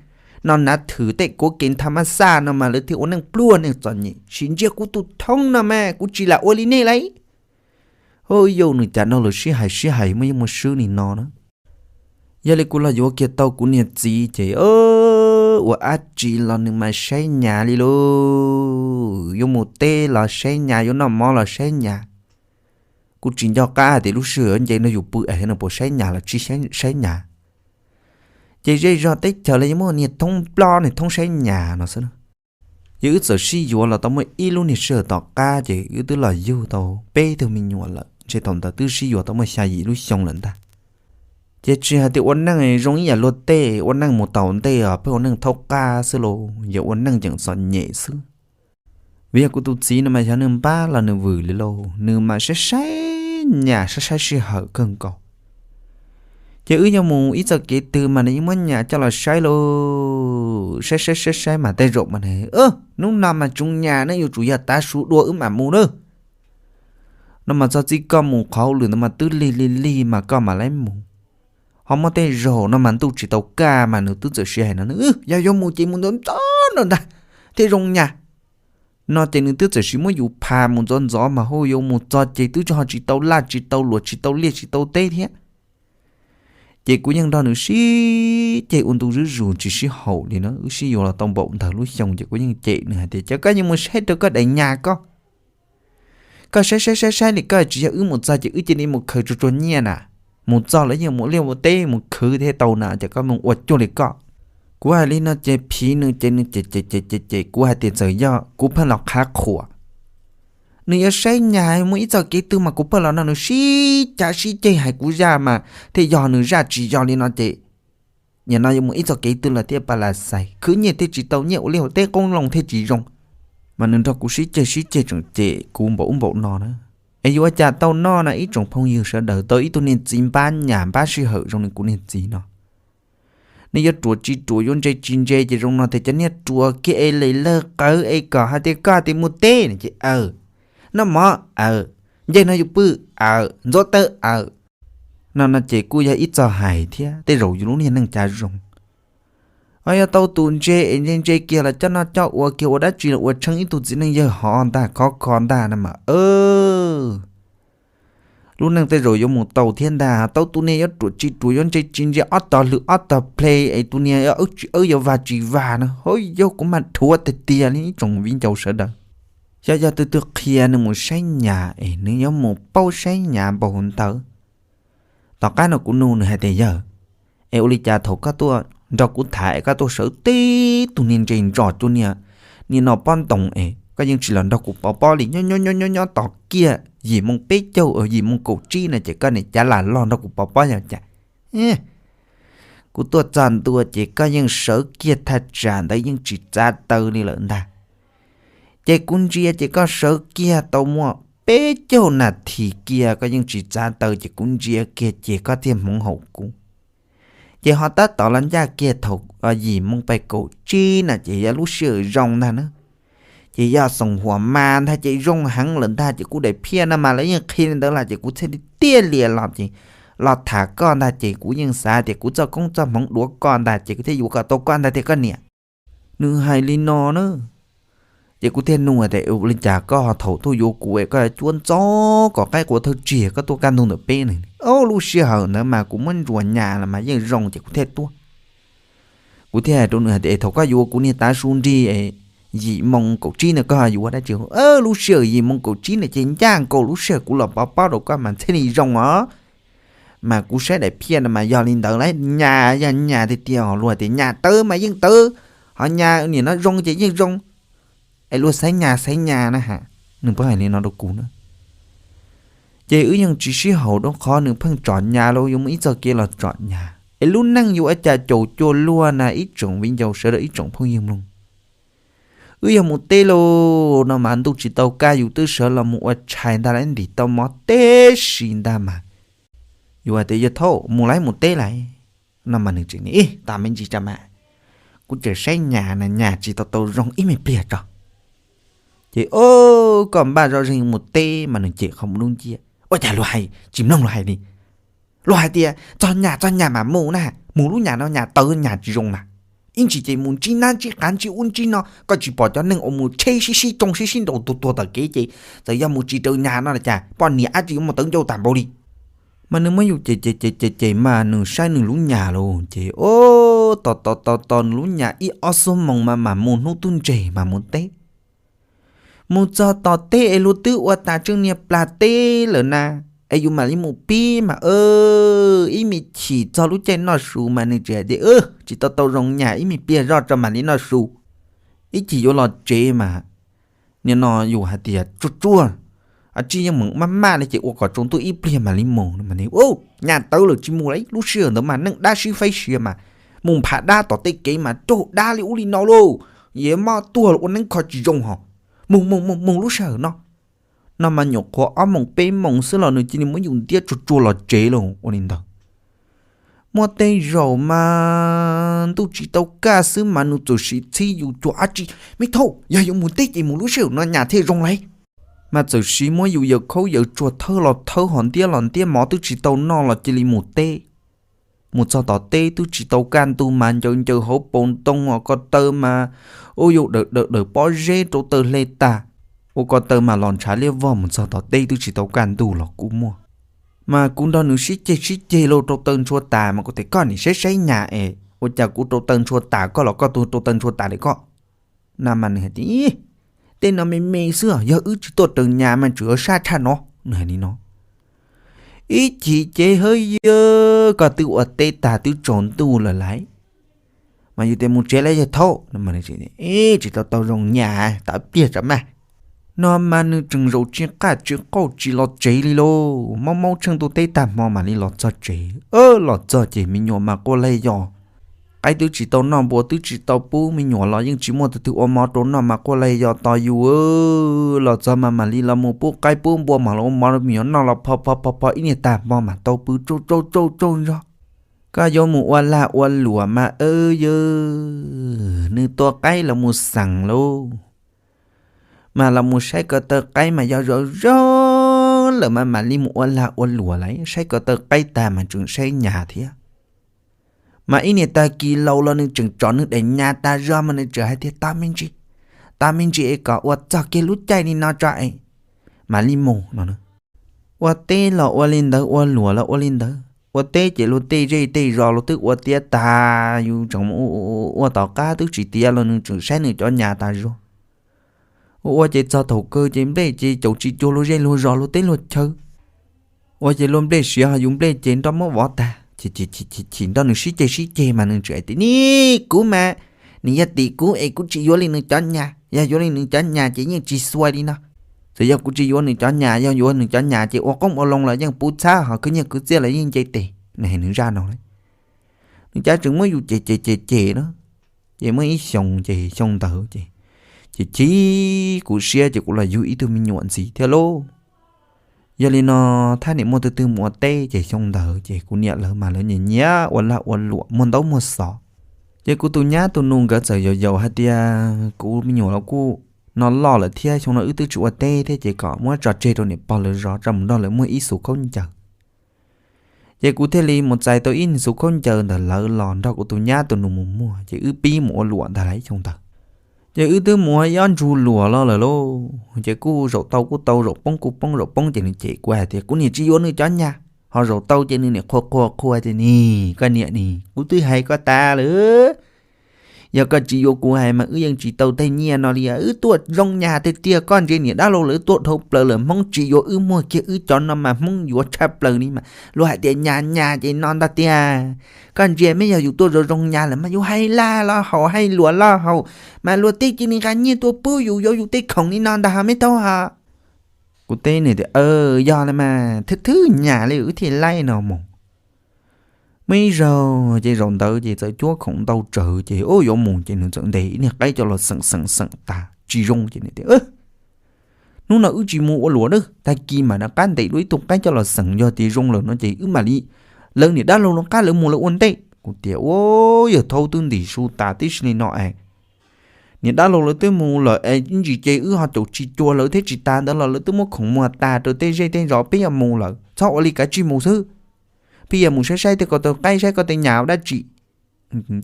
no nav thwm tej kuv kev nthas maj xaj no mas lawv thiaj ua neej pluag neej txom nyem, sim ntsia kuv tus thoob no mas kuv tsis lam ua li nej lauj. Hos yog nws cas no los sib hais sib hais muaj yeej muaj swb li no na. Yog li kuv los yuav kiag tau kuv niag txiv ces ua dab tsi los nws mas saib nyas li lauj. Yuav mus teb los saib nyas, yuav noj mov los saib nyas. Kuv tsis nco qab hais tias lub sij hawm nce no yus pw es nws puas saib nyas los tsis saib nyas. Ces zej zog teb chaws los yeej muaj niag thoob nplob niag thoob saib nyas no xwb. Yog wb txawm sib yuav los tau muaj ib lub niag sij hawm tom qab ces wb twb los yug tau peb tug me nyuam lawm, ntshe thaum ntawd twb sib yuav tau muaj xya yim lub xyoo lawm ntag. Ces tsis hais tias ua neej zoo ib yam luag tej, ua neej mus tau ntej os peb ua neej thaub qab xwb lauj, yog ua neej yeem txom nyem xwb. Vim yog kuv tus txiv no mas yog nws npab los nws vwm li lauj, nws mas saib saib nyas saib saib sij hawm kawg nkaus. Ces wb yuav mus ib txoj kev twg mas nws yeej muab nyas coj los saib lauj, saib saib saib saib mas tej zaum mas, hnub no mas tsoov nyas ne, yuav tsum yog tav su dua wb mam mus nawb. No mas txog txij koj mus qhov hauj lwm ntawd mas twb lig lig lig mas koj mam li mus. Ho muaj tej zaum no mas ntuj tsis tau kaj mas nws twb txawm siv hais no, yog yuav mus ces mus ntxov ntxov no ntag thiaj zoo nyas. No ces nws twb txawm siv muab yus pha mus ntxov ntxov mas hauj yuav mus txog ces twb ho tsis tau laj tsis tau luam tsis tau liaj tsis tau teb thiab. Ces kuv yeej nrog nws sib ceg ua ntu zuj zus tsis sib haum li na, wb sib yuav los tau npaum ntawd lub xyoo ces kuv yeej cem nws hais tias, cas koj yeej mus saib rau koj daim nyas koj. Koj saib saib saib saib li koj tsis yog wb mus txog ces wb cia li mus khwv tsuag tsuag nyiaj na. Mus txog lawv yeej mus liaj ua teb mus khwv thiaj tau na, ces koj mus ua cuag li koj. Kuv hais li no ces phiv nws ces nws cem cem cem cem cem kuv hais tias txawm yog kuv pheej los qhav qhuas, nws yuav saib nyas muaj ib txoj kev twg mas kuv pheej los nrog nws sib cav sib ceg hais kuv zaj mas thiaj yog nws zaj, tsis yog li no ces nim no yuav mus ib txoj kev twg los thiaj pa las xais, khwv nyiaj thiaj tsis tau nyiaj, ua liaj ua teb qoob loo thiaj tsis zoo. Mas nws nrog kuv sib ceg sib ceg tseem cem kuv npaum ub npaum no na. Es yuav ua cas tau noj na ib tsoom phooj ywg sawv daws, tau ib tug niag txiv npab nyas npab sij hawm zoo li kuv niag txiv no. Nej yuav ruam tsis ruam, yuav ntse tsis ntse ces zoo no tias cov niag ruam kiag es lem lawg qawv es kom hais tias koj hais tias mus teb no ces aw, noj mov aw, nce no yus pw aw, ntxuav tawb aw. No no ces kuj yog ib txoj hais thiab tej zaum yus lub niag neej cav zoo. Ho yog tau tus ntse es ntse ntse kiag los coj noj coj ua kiag ua dab tsi los ua tsheej ib tug txiv neej yawg hov ntag khov kho ntag no mas lub neej tej zaum yuav mus tau thiab ntag. Tau tus niag yuav ruam tsis ruam, yuav ntse tsis ntse, ob tog hlwm ob tog ple es tus niag yuav awb tsis awb yuav vag tsis vag no, hov yog kuv mas dhuav tiag tiag li ib tsoom viv ncaus sawv daws. Xyov yog tus twg qhia nws mus saib nyas es nws yuav mus paub saib nyas npaum ntawd. Tom qab no kuv nug nws hais tias yawg, es ua li cas thaum koj tuaj nrog kuv tham es koj tuaj sawv tib tug niag ntses ntsos cuag niag, niag no pob ntoos es koj yeej tsis los nrog kuv pov pob li, nyob nyob nyob nyob nyob tos kiag yim moo peb caug yim moo kaum tsib no ces koj niam cav lam los nrog kuv pov pob yog cas? Kuv tuaj txog ntua ces koj yeej sawv kiag thaj tsam ntawd yeej tsis txav taw li lawm ntag. Ces kuv ntsia ces koj sawv kiag tau muaj peb caug nas this kiag koj yeej tsis txav taw ces kuv ntsia kiag ces koj thiaj hmoov haum kuv. Ces ho tab tom los ncaj kiag thaum yim moo pais kaum tsib na ces yog lub sij hawm zoo ntag na. Ces yog xoom huam mas ntag ces zoo heev lawm ntag ces kuv daim phiaj no mas lawv yeej qhia li ntawd los ces kuv thiaj li tiaj lias los ces los tham koj ntag ces kuv yeej xav tias kuv txoj koob txoj hmoov duav koj ntag ces kuv thiaj yuav kom tau koj ntag tiag koj niam. Nws hais li no na. Ces kuv thiaj nug tias ua li cas koj ho thaum tuaj yuav kuv es koj cuab ntxov kom qaib qua thawj tsiag koj tuaj kaj ntug ntawm peb ne? Lub sij hawm ntawd mas kuv muab ntsuas nyas los mas yeej zoo ces kuv thiaj tuaj. Kuv thiaj hais rau nws hais tias thaum koj yuav kuv niag tav su nrig yim moo kaum tsib ntawd koj yuav dab tsi? Lub sij hawm yim moo kaum tsib ntawd ces ncaj nkaus lub sij hawm kuv los pov pob rau koj mas thiaj li zoo os. Mas kuv saib daim phiaj no mas yog li ntawd lawm, nyas yog nyas tiag tiag os, luag tias nyas tawv mas yeej tawv, ho nyas nim no zoo ces yeej zoo, es luag xaiv nyas xaiv nyas na ha. Nws pheej hais li no rau kuv na. Ces wb yeej tsis sib haum rau qhov nws pheej tsom nyas los yuav muaj ib txoj kev los tsom nyas es lub neej yuav ua cas caum cuag luag na ib tsoom viv ncaus sawv daws ib tsoom phooj ywg mloog. Wb yog mus teb lauj no mas ntuj tsis tau kaj yus twb sawv los mus ua tshais ntag lawm, ntim tau mov teb si ntag mas yus hais tias yog thaum mus lawm mus teb lawm no mas nws tseem ib tas me ntsis tso mas kuv tseem saib nyas na, nyas tsis tau tau zoo ib me pliag tso. Ces o, koj npaj zoj zeeg mus teb mas nws cem qhov muaj lub nciab, ua cas luag hais tsis mloog luag hais li. Luag hais tias txog nyas txog nyas mas mus na, mus lub nyas no nyas tawv nyas tsis zoo na. Ib ntsis ces mus ntsib nab ntsib qav ntsib ub ntsib no, koj tsis pom cov neeg uas mus tsheb sib sib tsoo sib sib nraus tuag tuag tom kev ces txawm yog mus tsis raws nyas no los cas poj niam dab tsi yuav mus tawv ncauj tag npaum li. Mas nws muab yus ces ces ces ces mas nws saib nws lub nyas lauj ces o, tos tos tos tos nws lub nyas ib ob xuab moos mas mam mus hnub twb ntseg mas mus teb. Mus txog tom teb es luag twb ua tas tseej niag plag teb lawm na, es yus mam li mus pib mas ib me chim txog lub caij noj su mas nws tsis hais tias tsis tau tau zoo nyas, ib me pliag zoj tso mam li noj su. Ib chim yuav los tsev mas nim no yus hais tias tsuag tsuag, tsis yeej meem maj maj li ces ua kom tsaus ntuj ib pliag mam li mus. Nyas tawv lawm tsis mus li, lub sij hawm ntawd mas neeg dab sib faib sia mas mus npham dab tom tej kev mas raug dab li ub li no lauj, yeej mob tuag ua neeb kho tsis zoo hos. Mus mus mus mus lub sij hawm no. No mas nyuam qhuav ob moos peb moos xwb los nws cia li muab yus ntiab tsuag tsuag los tsev lauj ua li ntawd. Muaj tej zaum mas ntuj tsis tau kaj xwb mas nws txawm sim txhib yus cuag dab tsi, me thaub, yog yuav mus teb ces mus lub sij hawm no nyas thiaj zoo lauj. Mas txawm sim muab yus yaws khaub yaws tsuag thawb los thawb hos ntiab los ntiab mov twb tsis tau noj los cia li mus teb. Mus txog tom teb twb tsis tau kaj ntug mas ncaws ncaws hauv paus ntoo os ko taw mas ua yus dawm dawm dawm pob zeb rau taw hle tag, ua ko taw mas los ntshav liab vog mus txog tom teb twb tsis tau kaj ntug los kuj muaj. Mas kuv nrog nws sib ceg sib ceg lauj rau taw ntshua tas mas kuv tias koj nim saib saib nyas es ua cas kuv rau taw ntshua tas koj los koj tus rau taw ntshua tas li koj. Na mas nws hais tias tej no me me xwb, yog wb tsis tuaj raws nyas mas tseem yuav sab tshaj no. Nws hais li no. Ib chim ces hawb yawg koj twb ua teb tag twb tsaus ntuj lawm lauj. Mas yus tias mus tsev lawm yawg thaub, tsis tau tau zoo nyas, tau ib pliag tso mas. No mas nws tseem zaum tsis qaj tsis qauj tsis los tsev li lauj, maub maub tsheej ntuj teb tag hmo mam li los txog tsev. Los txog ces me nyuam mas quaj laig yos. Qaib twb tsis tau noj npua twb tsis tau pub, me nyuam los yeej tsis muaj tus twg ua mov rau noj mas quaj laig yos tos yus. Los txog mas mam li los mus pub qaib pub npua mas los ua mov rau me nyuam noj los pho pho pho pho ib niag tag hmo mas tau pw tsauj tsauj tsauj tsauj zog. Koj yuav mus ua lag ua luam mas yawg, nws tua qaib los mus xeem lauj. Mas los mus saib ko taw qaib mas yog zoo zoo lawm mas mam li mus ua lag ua luam lawm, saib ko taw qaib tag mas tseem saib nyas thiab. Mas ib niag tag kis laus los nws tseem tsom nws daim nyas tas zog mas nws tseem hais tias tos me ntsis, tos me ntsis es kom ua txog kiag lub caij li no tso es mam li mus no. Ua teb los ua li ntawd, ua luam los ua li ntawd, ua teb ces luag tej zej tej zos luag twb ua tiav tas, yus tseem ua tom qab twb tsis tiav los nws tseem saib nws cov nyas tas zog. Ua ua ces txog thaum kawg ces nplej ces caum tsis cuag luag zej luag zos luag teb luag chaw. Ua ces luag nplej siav ho yus nplej ces nroj muab vov tag. Chim nroj nws sib ceg sib ceg mas nws tseem hais tias nim kuv mas, nim yog tim kuv es kuv tsis yuav li nws cov nyas, yog yuav li nws cov nyas ces yeej tsis xuav li no. Txawm yog kuv tsis yuav nws cov nyas, yog yuav nws cov nyas ces ua qoob ua loo los yeej puv txhab ho khwv nyiaj khwv txiaj los yeej nce tes. Nws hais nws zaj no lauj. Nws cav tseem muab yus cem cem cem cem na. Ces muaj ib xyoos ces xyoo ntawd ces, ces chim kuv siab ces kuv los yug ib tug me nyuam ntxiv thiab lauj. Yog li no, thab niam muaj tus twg mus ua teb ces xyoo ntawd ces kuv niam lawv mas lawv nyiam nyiam ua lag ua luam muag ntaub muag xov. Ces kuv tus nyab tus nus nkawd txawm yaum yaum hais tias kuv me nyuam los kuj no loj lawm thiab, xyoo no wb twb tsis ua teb thiab ces kom muab tso tseg rau niam pog lawv zov tso mus nrog lawv muag ib xus khaub ncaws. Ces kuv thiaj li mus txais tau ib xus khaub ncaws ntawm lawv los nrog kuv tus nyab tus nus mus muag ces wb pib mus ua luam ntag lauj xyoo ntawd. Ces wb twb mus ua ib ob ntsug luam los lawm lauj, ces kuj zaum tau kuj tau, zaum poob kuj poob, zaum poob ces nws cem kuv hais tias kuv niam tsis yuav nws cov nyas, ho zaum tau ces nws niam qhuas qhuas qhuas ces nim koj niam nim kuv twb hais koj tas lawm. Yog koj tsis yuav kuv hais mas wb yeej tsis tau tej nyiaj no li, wb tuaj zoo nyas tiag tiag, koj ntsia niam dab laug lawv tuaj dhau plaws lawm, Hmoob tsis yuav wb, muag kiag wb cov no mas Hmoob yuav tshaj plaws li mas luag hais tias nyas nyas ces no ntag tiag. Koj ntsia mas yog yus tuaj zoo zoo nyas lawm mas yus hais lag los haum, hais luam los haum, mas luag tej cia li nqa nyiaj tuaj pub yus, yuav yus tej khoom li no ntag ho me thaub ho. Kuv teb nws tias yog li mas thwb thwb nyas li wb thiaj laib no mus. Muaj ib zaug ces zaum ntawd ces txawm cuab khoom ntau tsawv ces yuav mus ces nws txawm ntes ib niag qaib coj los xeem xeem xeem tas tsis zoo ces nws tias hnub no wb tsis mus ua luam na, tag kis mam rov qab ntes dua ib tug qaib coj los xeem, yog tias zoo lawm no ces wb mam li, lawv niam dab laug lawv qab lawv mus lawv ua ntej. Kuv tias ua, yawg thaub twb ntim su tas tib si li no es, niam dab laug lawv twb mus lawm es ib ntsis ces wb ho caum tsis cuag lawv thiab, tsis tas ntawd los lawv twb muab khoom muag tas rau tej zej tej zos, peb yuav mus lawm txhob ua li, kav tsij mus xwb. Pheej yuav mus saib saib tej ko taw qaib saib koj tej nyas ua dab tsi.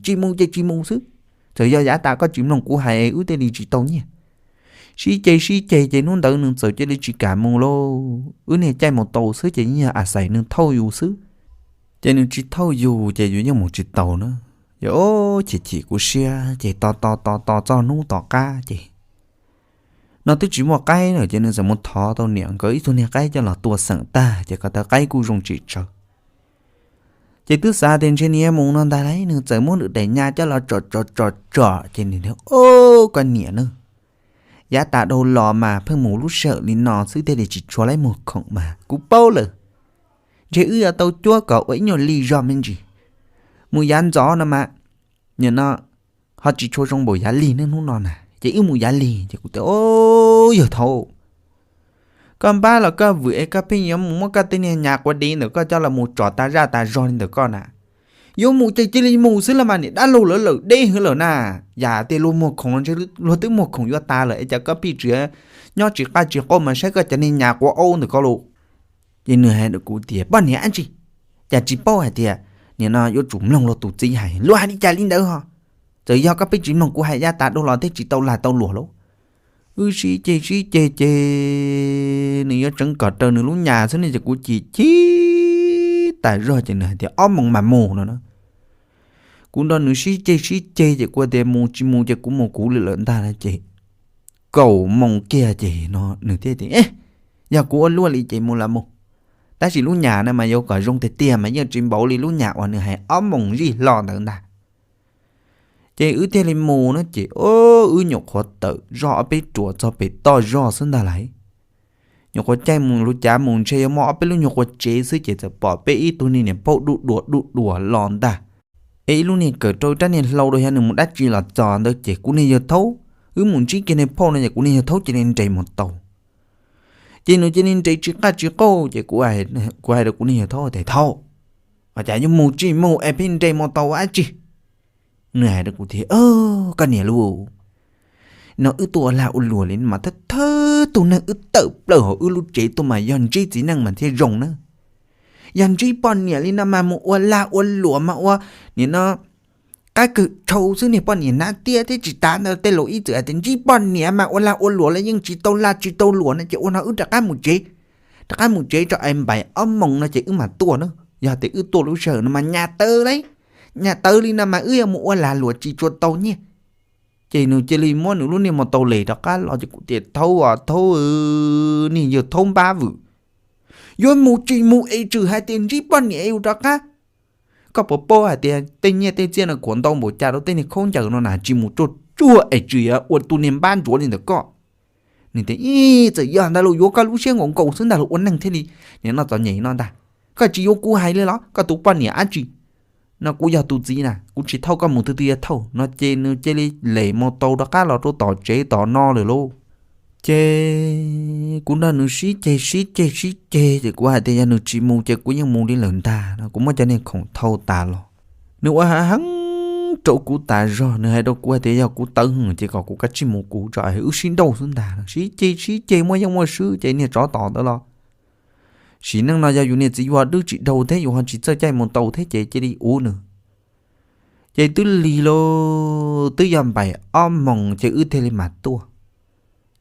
Tsis mus ces tsis mus xwb. Txawm yog yav tas koj tsis mloog kuv hais wb thiaj li tsis tau nyiaj. Sib ceg sib ceg ces hnub ntawd nws txawm cia li tsis kam mus lauj. Wb niag caij mus tau xwb ces yeej yog a xais nws thauj yus xwb. Ces nws tsis thauj yus ces yus yeej mus tsis tau na. Yog chim chim kuv siab ces tos tos tos tos txog hnub tom qab ces no twb tsis muaj qaib lawm ces nws txawm mus thov tau niam nkawd ib tug niag qaib coj los tua xeem tag ces ko taw qaib kuj zoo tsis tsawg. Ces twb xav tias ntshe nws mus no ntag lauj, nws txawm muab nws daim nyas coj los tsom tsom tsom tsom ces nws tias, Au, koj niam na, yav tas dhau los mas pheej mus lub sij hawm li no xwb thiaj li tsis tshua laib muag khoom mas kuv paub lawm. Ntshe wb yuav tau cuab kom ua ib nyuag li zog me ntsis. Mus yav ntxov no mas, nim no ho tsis tshua zoo npaum yav lig ne, hnub no na ces wb mus yav lig. Ces kuv tias, Au, yawg thaub, koj npab los koj vwm es koj pheej yuav mus muab koj tej niag nyas quav dev ntawm koj coj los mus tsom tas zaj tas zog li ntawm koj na. Yuav mus ces cia li mus xwb los mas, niam dab laug lawv lawm deb heev lawm na. Yam tias luag muag khoom los ntshe luag twb muag khoom yuav tas lawm es cas koj pheej tseem nyob tsis qaj tsis qauj mas saib koj cov niag nyas quav dev ntawm koj lauj. Ces nws hais rau kuv tias, Poj niam dab tsi, cas tsis paub hais tias nim no yuav tsum mloog luag tus txiv hais, luag hais li cas li ntawd ho. Txawm yog koj pheej tsis mloog kuv hais, yav tas dhau los thiaj tsis tau lag tau luam lauj. Wb sib ceg sib ceg ces nws yuav tseev kom raws nws lub nyas xwb ne ces kuv chim chim tas zog ces nws hais tias ob moos mas mus no na. Kuv nrog nws sib ceg sib ceg ces kuv tias mus tsis mus ces kuv mus kuv li lawm ntag na ces kaum moos kiag ces no nws thiaj tias, Yog kuv ua luaj li ces mus los mus. Tab sis lub nyas no mas yuav kom zoo tiag tiag mas yeej tsis npaum li lub nyas uas nws hais ob moos zij hlo ntawd ntag. Ces wb thiaj li mus na ces wb nyuam qhuav tawm zog ob peb ruam txog pem toj zog xwb ntag lauj. Nyuam qhuav caij mus lub cav mus ntshe yuav muaj ob peb lub nyuag quas tsev xwb ces txawm pom peb ib tug niag niam phauj duj duas duj duas los ntag. Es ib lub niag kawm rau rab niag hlau rau yog nws mus dab tsi los txog ntawd ces kuv niag yawg thaub, wb mus ntsib kiag niag phauj no ces kuv niag yawg thaub cia li nres mus tau. Ces nws cia li nres tsis qaj tsis qauj ces kuv hais rau kuv niag yawg thaub tias, Thaub, cas yuav mus tsis mus es pheej nres mus tau ua dab tsi? Nws hais rau kuv tias, Koj niam lauj, no wb tuaj ua lag ua luam li no mas thawj thawj tus neeg wb tawm plaws hauv wb lub tsev tuaj mas yog ntsib txiv neej mas thiaj zoo na. Yog ntsib poj niam li no mas mus ua lag ua luam mas ua nim no qab kawg tshau xwb, niag poj niam hnab tiab thiab. Tsis tas ntawd tej laus ib txwm hais tias ntsib poj niam mas ua lag ua luam los yeej tsis tau lag tsis tau luam no ces ua no wb rov qab mus tsev, rov qab mus tsev tso es npaim ob moos no ces wb mam tuaj na. Yog tias wb tuaj lub sij hawm no mas nyas tawv li, nyas tawv li no mas wb yuav mus ua lag luam tsis tshua tau nyiaj. Ces nws cia li muab nws lub niag mus tau les rov qab los ces kuv tias, Thaub, Thaub, niag yawg thaub npab vwm, yuav mus tsis mus es tsum hais tias ntsib poj niam es yus rov qab. Koj puas paub hais tias tej nyiaj tej txiaj no kuam ntau npaum cas rau tej niag khaub ncaws no na, tsis mus tsuag tsuag es tsum yuav ua tus niag npab ntsuav li ntawm koj. Nws tias, Ib, txawm yog ntag los yuav koj lub siab nkaus nkaus xwb ntag los ua neeg thiaj li nim no txom nyem no ntag. Koj tsis yuav kuv hais li los koj tus poj niam dab tsi? No kuv yog tus txiv na, kuv tsis thauj koj mus twg twg yuav thauj no ces nws cia li les mus tau rov qab los rau tom tsev tom no lawm lauj. Ces kuv nrog nws sib ceg sib ceg sib ceg ces kuv hais tias yog nws tsis mus ces kuv yeej mus li lawm ntag no, kuv muab cov niag khoom thau tas los. Nws ua heev heev rau kuv tas zog, nws hais rau kuv hais tias yog kuv tawv heev ces kom kuv kav tsij mus kuv tso, wb sib nrauj xwb ntag. Sib ceg sib ceg muaj yeej muaj swb ces niag tsov tom ntawd los sim neej no yog yus niag txiv yus ho dwb tsis dhau thiab yus ho tsis txawj caij mus tau thiab ces cia li ua nws. Ces twb lig lauj, twb yog npaim ob moos ces wb thiaj li mam tuaj.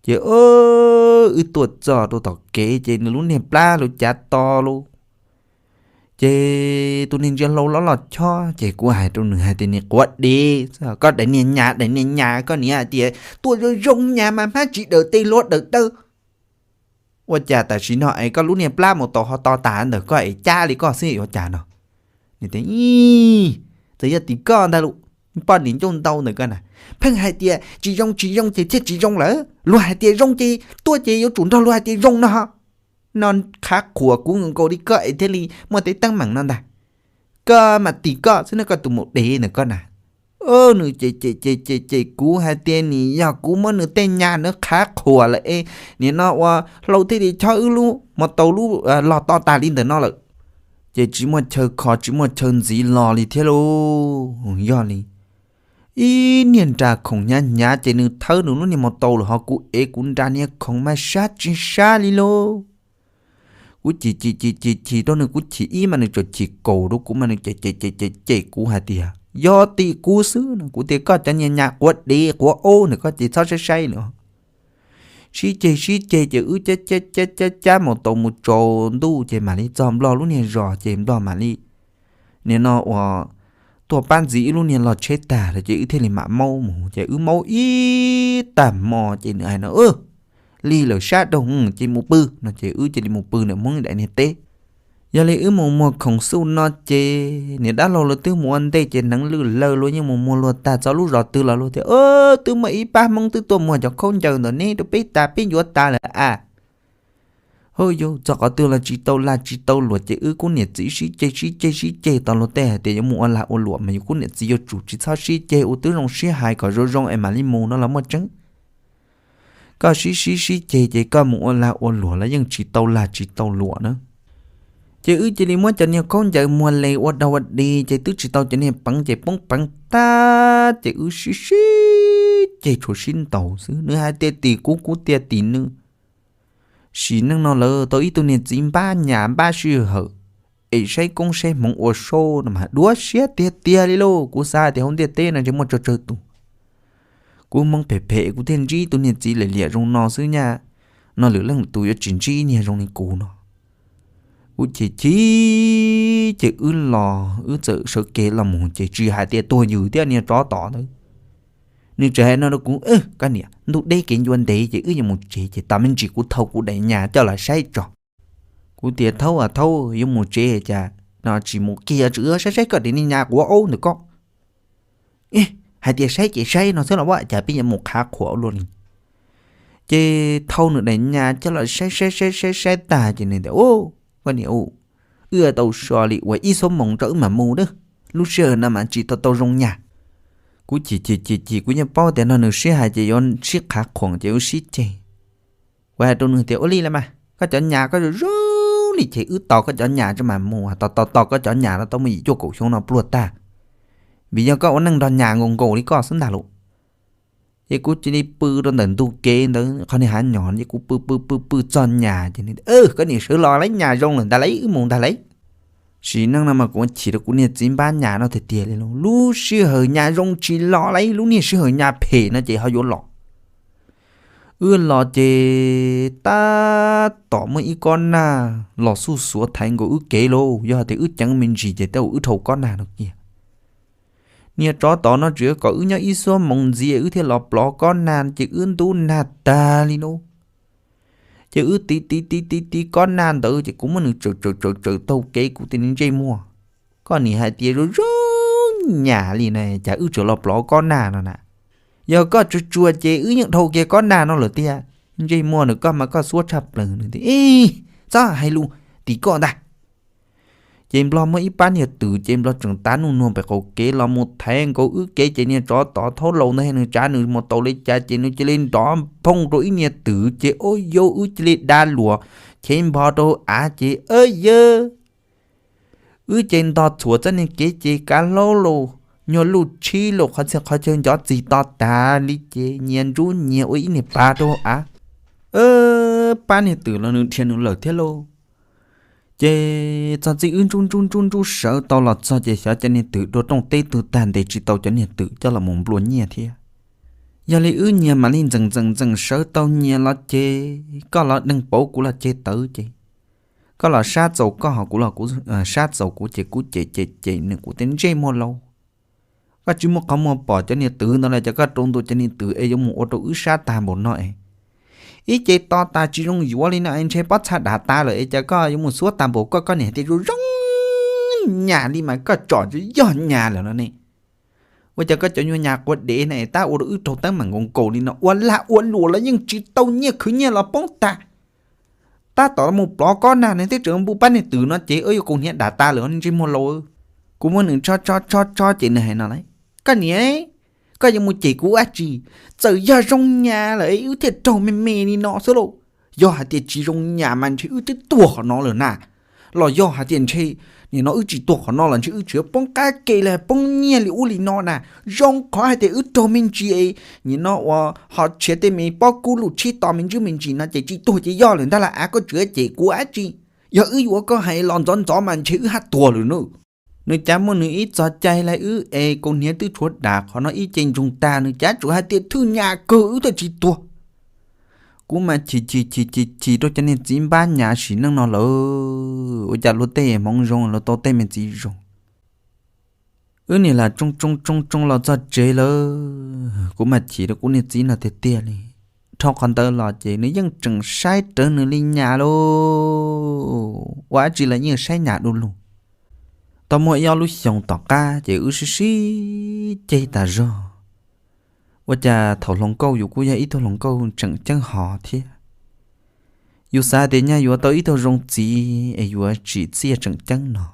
Ces wb tuaj txog rau tom kev ces nws lub niag plab lub cav to lauj. Ces tus niag ntsia hlau los los chob ces kuv hais rau nws hais tias, Niag quav dev, koj daim niag nyas, daim niag nyas, koj niam hais tias tuaj zoo zoo nyas mas hmab tsis dawm tes luag dawm taw. Ua cas tam sim no es koj lub niag plab mus tau ho to tas ntawm koj es cab li koj xwb ua cas no? Nws tias, Txawm yog tim koj ntag lauj, poj niam ncauj ntau ntawm koj na, pheej hais tias tsis zoo tsis zoo ces thiaj tsis zoo lawm. Luag hais tias zoo ces tuaj ces yuav tsum nrog luag hais tias zoo no ho. No qhav qhuas kuv nkaus li koj es thiaj li muaj tej teeb meem no ntag. Koj mas tim koj xwb na, koj tus maum dev ntawm koj na. Nws ces ces ces ces ces kuv hais tias nim yog kuv muab nws tej nyas nws qhav qhuas lawm es nim no ua hlau thiaj li chob wb lub mus tau lub los to tas li ntawm no lawm. Ces tsis muaj chaw kho tsis muaj chaw ntxiv los li thiab lauj. Yog li ib niag nra khoom hnyav hnyav ces nws thawb nws lub niag mus tau lawm ho kuv ev kuv nra niag khoom mas sab tsis sab li lauj. Kuv chim chim chim chim chim rau nws, kuv chim ib mas nws tseem chim kaus rau kuv mas nws cem cem cem cem cem kuv hais tias yog tim kuv xwb no. Kuv tias koj cov niag nyas quav dev quav aub ntawm koj ces txhob saib saib lawm. Sib ceg sib ceg ces wb cab cab cab cab mus tau mus tsaus ntuj ces mam li txog Nplog lub niag zos ces Nplog mam li nim no uas tuaj pab ntxiv wb lub niag log tsheb tag lawm ces wb thiaj li mam maub mus ces wb maub ib tag hmo ces nws hais no lig lawm sab rau ces mus pw no ces wb cia li mus pw ntawm Hmoob daim niag teb. Yog li wb mus muag khoom xuj no ces niam dab laug lawv twb mus ua ntej ces hneev lwj lawj luag yeej mus muag luag tag txog lub zos twg los luag tias twb muaj ib pab Hmoob twb tuaj muag cov khaub ncaws ntawm neb rau peb tas peb yuav tas lawm a. Hauj yus txog qhov twg los tsis tau lag tsis tau luam ces wb kuj niam txiv sib ceg sib ceg sib ceg tau luag tej hais tias yuav mus ua lag ua luam mas yus kuj niam txiv yuav tsum tsis txhob sib ceg ua twb zoo sib hais kom zoo zoo es mam li mus no los muaj tseeb. Koj sib sib sib ceg ces koj mus ua lag ua luam los yeej tsis tau lag tsis tau luam na. Ces wb cia li muab cov niag khaub ncaws muag les ua dog ua dig ces twb tsis tau cov niag peev ces poob peev tag ces wb sib sib ceg tshuav sib ntaus xwb, nws hais tias tim kuv kuv tias tim nws. Sim neej no lawv tau ib tug niag txiv npab nyas npab sij hawm es saib koob saib hmoov ua saub no mas duab siab tiag tiag li lauj. Kuv xav tias hauv ntiaj teb no ntshe muaj tsawg tsawg tus. Kuv Hmoob phem phem kuv thiaj ntsib tus niag txiv liam liam zoo no xwb nyaj, no lwm leej tus yuav tsis ntsib niag zoo li kuv no. Kuv chim chim ces wb los wb txawm sawv kev los mus ces tsis hais tias tuag yws thiab niag tsov tom ntawd. Nws tseem hais no rau kuv, koj niam, ntuj deb kev ncua ntev ces wb yuav mus tsev ces tos me ntsis kuv thau kuv daim nyas coj los saib tso. Kuv tias thaub as thaub, yuav mus tsev cas no tsis mus kiag tseem saib saib koj daim niag nyas quav aub ntawm koj. Hais tias saib ces saib no xwb los ua cas peb yuav mus qhav qhuam ua luaj li. Ces thau nws daim nyas coj los saib saib saib saib saib tag ces nws tias, koj niam, wb tau so li uas ib xuab moos tso wb mam mus a, lub sij hawm no mas tsis tau tau zoo nyas. Kuv chim chim chim chim kuv yeej paub tias no nws sib hais ces yuav sib qhav qhuam ces wb sib ceg. Kuv hais rau nws tias ua li los mas koj cov nyas koj zoo zoo li ces wb tos koj cov nyas tso mam mus, tos tos tos koj cov nyas no tau muaj yim cuaj kaum xyoo no pluag tag, vim yog koj ua neej nrog nyas nkaus nkaus li koj xwb ntag lauj. Ces kuv cia li pw rau ntawm ntug kev ntawd qhov niag hav nyom ces kuv pw pw pw pw txog nyas ces, koj niam, sawv los lauj, nyas zoo lawm ntag lauj, wb mus ntag lauj. Sim neej no mas kuv chim rau kuv niag txiv npab nyas no tiag tiag li lauj, lub sij hawm nyas zoo tsis los lauj, lub niag sij hawm nyas phem no ces ho yuav los. Wb los ces tab tom muaj ib kob nag los xuj xuav thaiv nkaus wb kev lauj, yog hais tias wb ceev me ntsis ces tej zaum wb dhau kob nag no kiag. Niag tsov tom no tseem kom wb nyob ib xuab moos ntxiv wb thiaj los plov kob nag ces wb ntub nag tag li lauj. Ces wb tiv tiv tiv tiv tiv kob nag ntawd ces kuv muab nws tsawm tsawm tsawm tsawm taug kev kuv tias ntsej muag, koj niam, hais tias zoo zoo nyas li na cas wb tseem los plov kob nag no na. Yog koj tsuag tsuag ces wb yeej dhau kiag kob nag no lawm tiag. Ntsej muag nws koj mas koj xuab tshaj plaws nws tias, txhob hais lus, tim koj ntag. Ces Nplog muaj ib pab niag twm ces Nplog tseem tav nuj nuag pem qaum kev los mus thaiv nkaus wb kev ces niag tsov tom thaub laus ntawd nws tsav nws mus tau li cas ces nws cia li nrov phooj rau ib niag twm ces ua rau wb cia li da luas chev npho rau hauv av ces yawg, wb ces ntog txhuam txoj niag kev ces kav hlaub los nyuag luj tshib los qhov txhia qhov chaw ncov txig to tas li ces nyias ntsub nyias ua ib niag pas rau hauv av. Pab niag twm los nws dhia nws lawm thiab lauj. Ces txog txij wb ntsub ntsub ntsub ntsub sawv tau los txog ces xyov cov niag twm dua rooj teb tug tag ntes tsis tau cov niag twm coj los mus nplua nyiaj thiab. Yog li wb nyias mam li ntxeem ntxeem ntxeem sawv tau nyias los ces koj los deeg pauv kuv los ceg tawv ces koj los sab txaus koj ho kuv los kuv sab txaus kuv ces kuv cem cem cem nws kuv tias ntsej muag laus, koj tsis muaj qhov muag pom cov niag twm ntawd los cas koj rau ntua cov niag twm es yuav mus ua rau wb sab tag npaum no es ib ce to tas tsis zoo yuav li no es ntshe pob txha dav tas lawm es cas koj yuav mus xuab tag npaum koj, koj niam hais tias zoo zoo nyas li mas koj tsom tsis yog nyas lawm no ne. Ua cas koj cov nyuag nyas quav dev na es tab ua rau wb raug teeb meem nkaus nkaus li no, ua lag ua luam los yeej tsis tau nyiaj khwv nyiaj los poob tag. Tab tom mus plov kob nag nws thiaj tseem npuj pab niag twm no ces wb yuav kaus hniav dav tas lawm ntsej muag laus. Kuv muab nws tshob tshob tshob tshob ces nws hais no lauj, koj niam, koj yuav mus cem kuv dab tsi? Txawm yog zoo nyas lawm wb thiaj raug me me li no xwb lauj. Yog hais tias tsis zoo nyas mas ntshe wb twb tuag qhov no lawm na. Los yog hais tias ntshe nim no wb tsis tuag qhov no los ntshe wb tseem poob qab ke los poob nyiaj li ub li no na. Zoo qhov hais tias wb raug me ntsis, nim no uas ho tshiav tej me pob kub luj tshib to me ntsis me ntsis no ces tsis tuag ces yog lawm ntag lauj. Av, koj tseem cem kuv dab tsi? Yog wb yuav koj hais los ntxov ntxov mas ntshe wb hab tuag lawm nawb. Nws cav muaj nws ib txog cai lawm wb es kaus hniav twb tshuav dam qhov no ib ce ntsoog tag, nws cav tsuas hais tias thwj nyam kawg wb thiaj tsis tuag. Kuv mas chim chim chim chim chim rau cov niag txiv npab nyav sim neej no lawm, ua cas luag tej hmoov zoo luag tau tej me txiv zoo. Wb niam lam tsoo tsoo tsoo tsoo los txog tsev lawm, kuv mas chim rau kuv niag txiv no tiag tiag li. Dhau qhov ntawd los ces nws yeej tseem saib rawv nws li nyas lauj, ua dab tsi los yeej saib nyas du lug. Tau muaj ib ob lub xyoos tom qab ces wb sib sib ceg tas zog. Ua cas thaum hluas nkauj yus kuj yog ib tug hluas nkauj tseem ceeb hov thiab. Yus xav tias nyaj yuav tau ib tug zoo txiv es yuav tsim txiaj tseem ceeb no.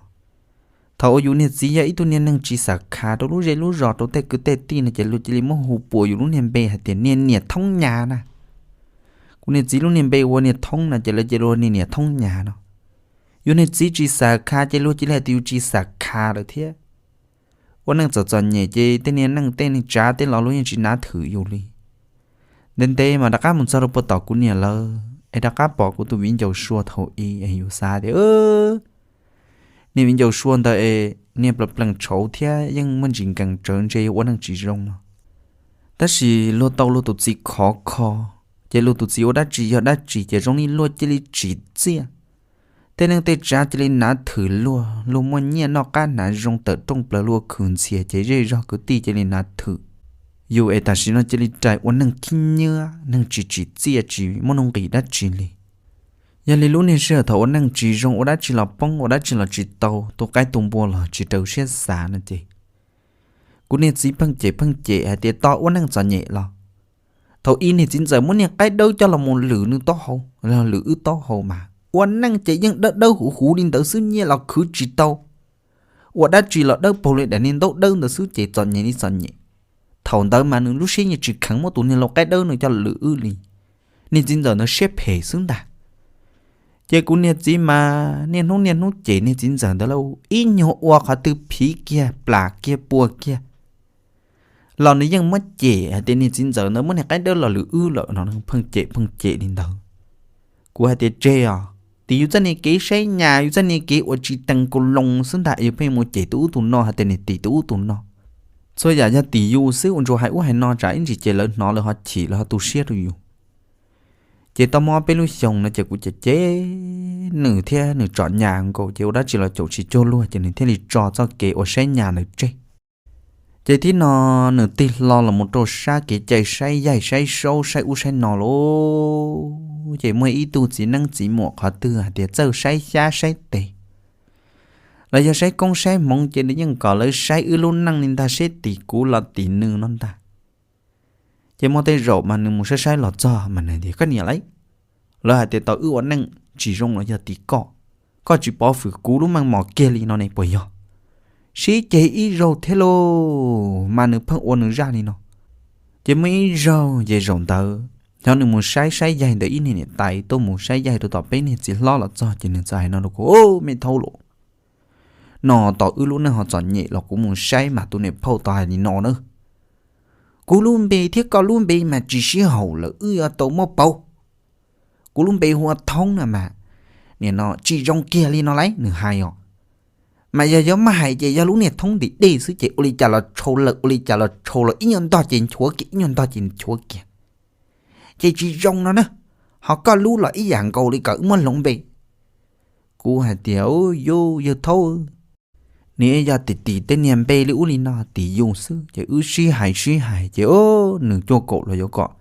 Thaum uas yus niag txiv yog ib tug niag neeg tsis xam khav rau lub zej lub zos rau tej kwv tej tij no ces luag cia li muab hu puas yus lub niag npe hais tias niag niam thoob nyas na. Kuv niag txiv lub niag npe ua niag thoob no ces lawv cia li hu niag niam thoob nyas no. Yus niag txiv tsis xam khav ces luag cia li hais tias yus tsis xam khav lawm thiab. Ua neej txom txom nyem ces tej niag neej tej neeg tsav tej los luag yeej tsis nav thwm yus li. Ntev ntev mas rov qab mus txog rau puag tom kuv niam lawv es rov qab pom kuv tus viv ncaus sua thaum i es yus xav tias niag viv ncaus sua ntawd es niag plees plees tshauv thiab yeej muaj ntsis nkees tsawv ntshe yog ua neej tsis zoo no. Tab sis luag tau luag tus txiv khov kho, ces luag tus txiv ua dab tsi yog dab tsi ces zoo li luag cia li tsim txiaj. Tej neeg tej tsav cia li nav thwm luag, luag muaj nyiaj noj qab hnav zoo tawm rooj plaws luag khwv ntxhias ces zej zog kwv tij cia li nav thwm yus es tam sim no cia li rais ua neeg khib nyiab, neeg tsis tsim txiaj tsis muaj nuj nqis dab tsi li. Yog li lub niag sij hawm thaum ua neej tsis zoo ua dab tsi los poob ua dab tsi los tsis tau, tu qaib tu npua los tsis raws siab xav no ces kuv niag txiv pheej cem pheej cem hais tias tos ua neej txom nyem los thaum i niag txiv ntxawm muab niag qaib dawb coj los mus lwm nws taub hau, lwm wb taub hau mas ua neej ces yeej dawb dawb huv huv li ntawd xwb, nyiaj los khwv tsis tau, ua dab tsi los dawb paug li daim niag ntaub dawb ntawd xwb ces txom nyem li txom nyem. Thaum ntawd mas nws lub siab yeej tsis kheev muab tus niag lau qaib dawb no coj lwm wb li. Niag txiv ntxawm ntawd siab phem xwb ntag. Ces kuv niag txiv mas niaj hnub niaj hnub cem niag txiv ntxawm ntawd lauj, ib nyuag ua qhov twg phiv kiag plam kiag pua kiag los nws yeej muab cem hais tias niag txiv ntxawm ntawd muab niag qaib dawb los lwm wb lawm no, pheej cem pheej cem li ntawd. Kuv hais tias tseg os, tim yus txoj niag kev saib nyas yus txoj niag kev ua tsis tees kaus loos xwb ntag, yus pheej mus cem tus ub tus no hais tias niag tim tus ub tus no. Txhua yam yog tim yus xwb, ua ntsuas hais ub hais no tsam ib ntsis ces lawv hnov lawv ho chim lawv ho tu siab rau yus. Ces tau muaj ob peb lub xyoos no ces kuv cem cem nws thiab nws tsom nyas nkaus ces ua dab tsi los caum tsis cuag luag ces nws thiaj li tso txoj kev ua saib nyas ntawd tseg. Ces thib no nws tig hlo los mus rau sab kev cai saib yaig saib saub saib ub saib no lauj. Ces muaj ib tug txiv neeb txiv muam qhov twg hais tias txawj saib xyab saib tes los yog saib koob saib hmoov ces nws yeej kom lawv saib wb lub neej li ntag, saib tim kuv los tim nws no ntag. Ces muaj tej zaum mas nws mus saib saib los txog mas nws tias koj niam lauj, lawv hais tias tau wb ua neej tsis zoo los yog tim koj, koj tsis pov fwm kuv lub meej mom kiag li no ne puas yog? Sib ceg ib zaug thiab lauj, mas nws pheej ua nws zaj li no. Ces muaj ib zaug ces zaum ntawd xyov nws mus saib saib yaig ntawd ib niag niam tais tuaj mus saib yaig rau tom peb niag txiv hlob los txog ces nws txawm hais no rau kuv, me thaub lauj, no tos wb lub neej ho txom nyem los kuv mus saib mas tus niam phauj tau hais li no na, kuv lub npe thiab koj lub npe mas tsis sib haum lawm wb yuav tau muab pauv. Kuv lub npe hu ua Thoob no mas, nim no tsis zoo kiag li no lauj nws hais os. Mas yog yuav maj hais ces yog lub niag thoob ntim dej xwb ces ua li cas los tshau lawm ua li cas los tshau lawm, ib nyuag ntog ces nchuav kiag ib nyuag ntog ces nchuav kiag, ces tsis zoo no na. Ho koj lub los ib yam nkaus li kom wb muab hloov npe. Kuv hais tias, u, yus yawg Thaub, nws yog tim tim tej niag npe li ub li no tim yus xwb. Ces wb sib hais sib hais ces nws cuaj kaum los yuav kom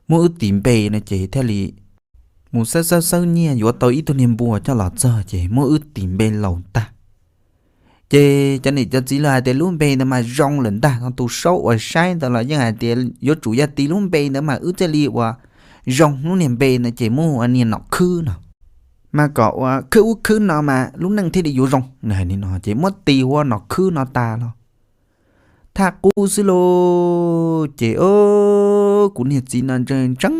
muab wb tis npe no ces thiaj li mus xawb xawb xawb nyiaj yuav tau ib tug niag npua coj los txog ces muab wb tis npe laus tag. Ces cov niam cov txiv los hais tias lub npe ntawd mas zoo lawm ntag no, tus saub uas saib ntawd los yeej hais tias yuav tsum yog tis lub npe ntawd mas wb thiaj li ua zoo lub niag npe ntawd ces muab ua niag Nom Khwb no. Mas kom ua khwb ub khwb no mas lub neej thiaj li yuav zoo, nws hais li no ces muab tis ua Nom Khwb no tas los thaj qub xwb lauj. Ces kuv niag txiv no ntseeg ntseeg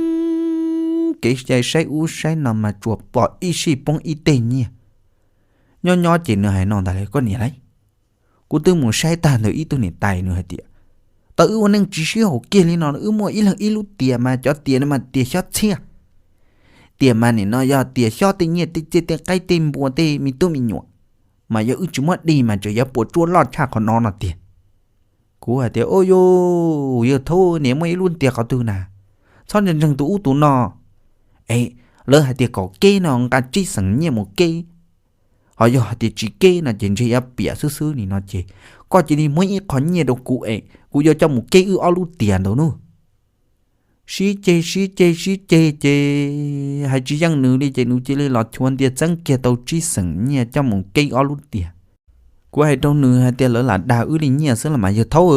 kev cai saib ub saib no mas tsuas pom ib sij poob ib teg nyiaj. Nyob nyob ces nws hais no ntag lauj, koj niam lauj, kuv twb mus saib tag ntawm ib tug niam tais nws hais tias tau wb ua neej tsis sib haum kiag li no, wb muaj ib leeg ib lub tias mas cov tias no mas tias xyob txhiaj, Tiam mas nim no yog tias xyob tej nyiaj tej txiaj tej qaib tej npua tej me tub me nyuam, mas yog wb tsis muab dig mas tseem yuav puas tsuaj loj tshaj qhov no no tiag. Kuv hais tias, Ua yus, yawg Thaub, niam muaj ib lub tias qhov twg na, txhob ntseeg tus ub tus no. Es lawv hais tias kom keb no nqa tsib xeem nyiaj mus keb, ho yog hais tias tsis keb no ces ntshe yuav piam xwb xwb li no ces koj cia li muab ib qho nyiaj rau kuv es kuv yuav coj mus keb wb ob lub tias ntawd nawb. Sib ceg sib ceg sib ceg ces hais tsis yeej nws li ces nws cia li los chua ntias txeeb kiag tau tsib xeem nyiaj coj mus keb ob lub tias. Kuv hais rau nws hais tias, Lawv lam dag wb li nyiaj xwb los mas yawg Thaub,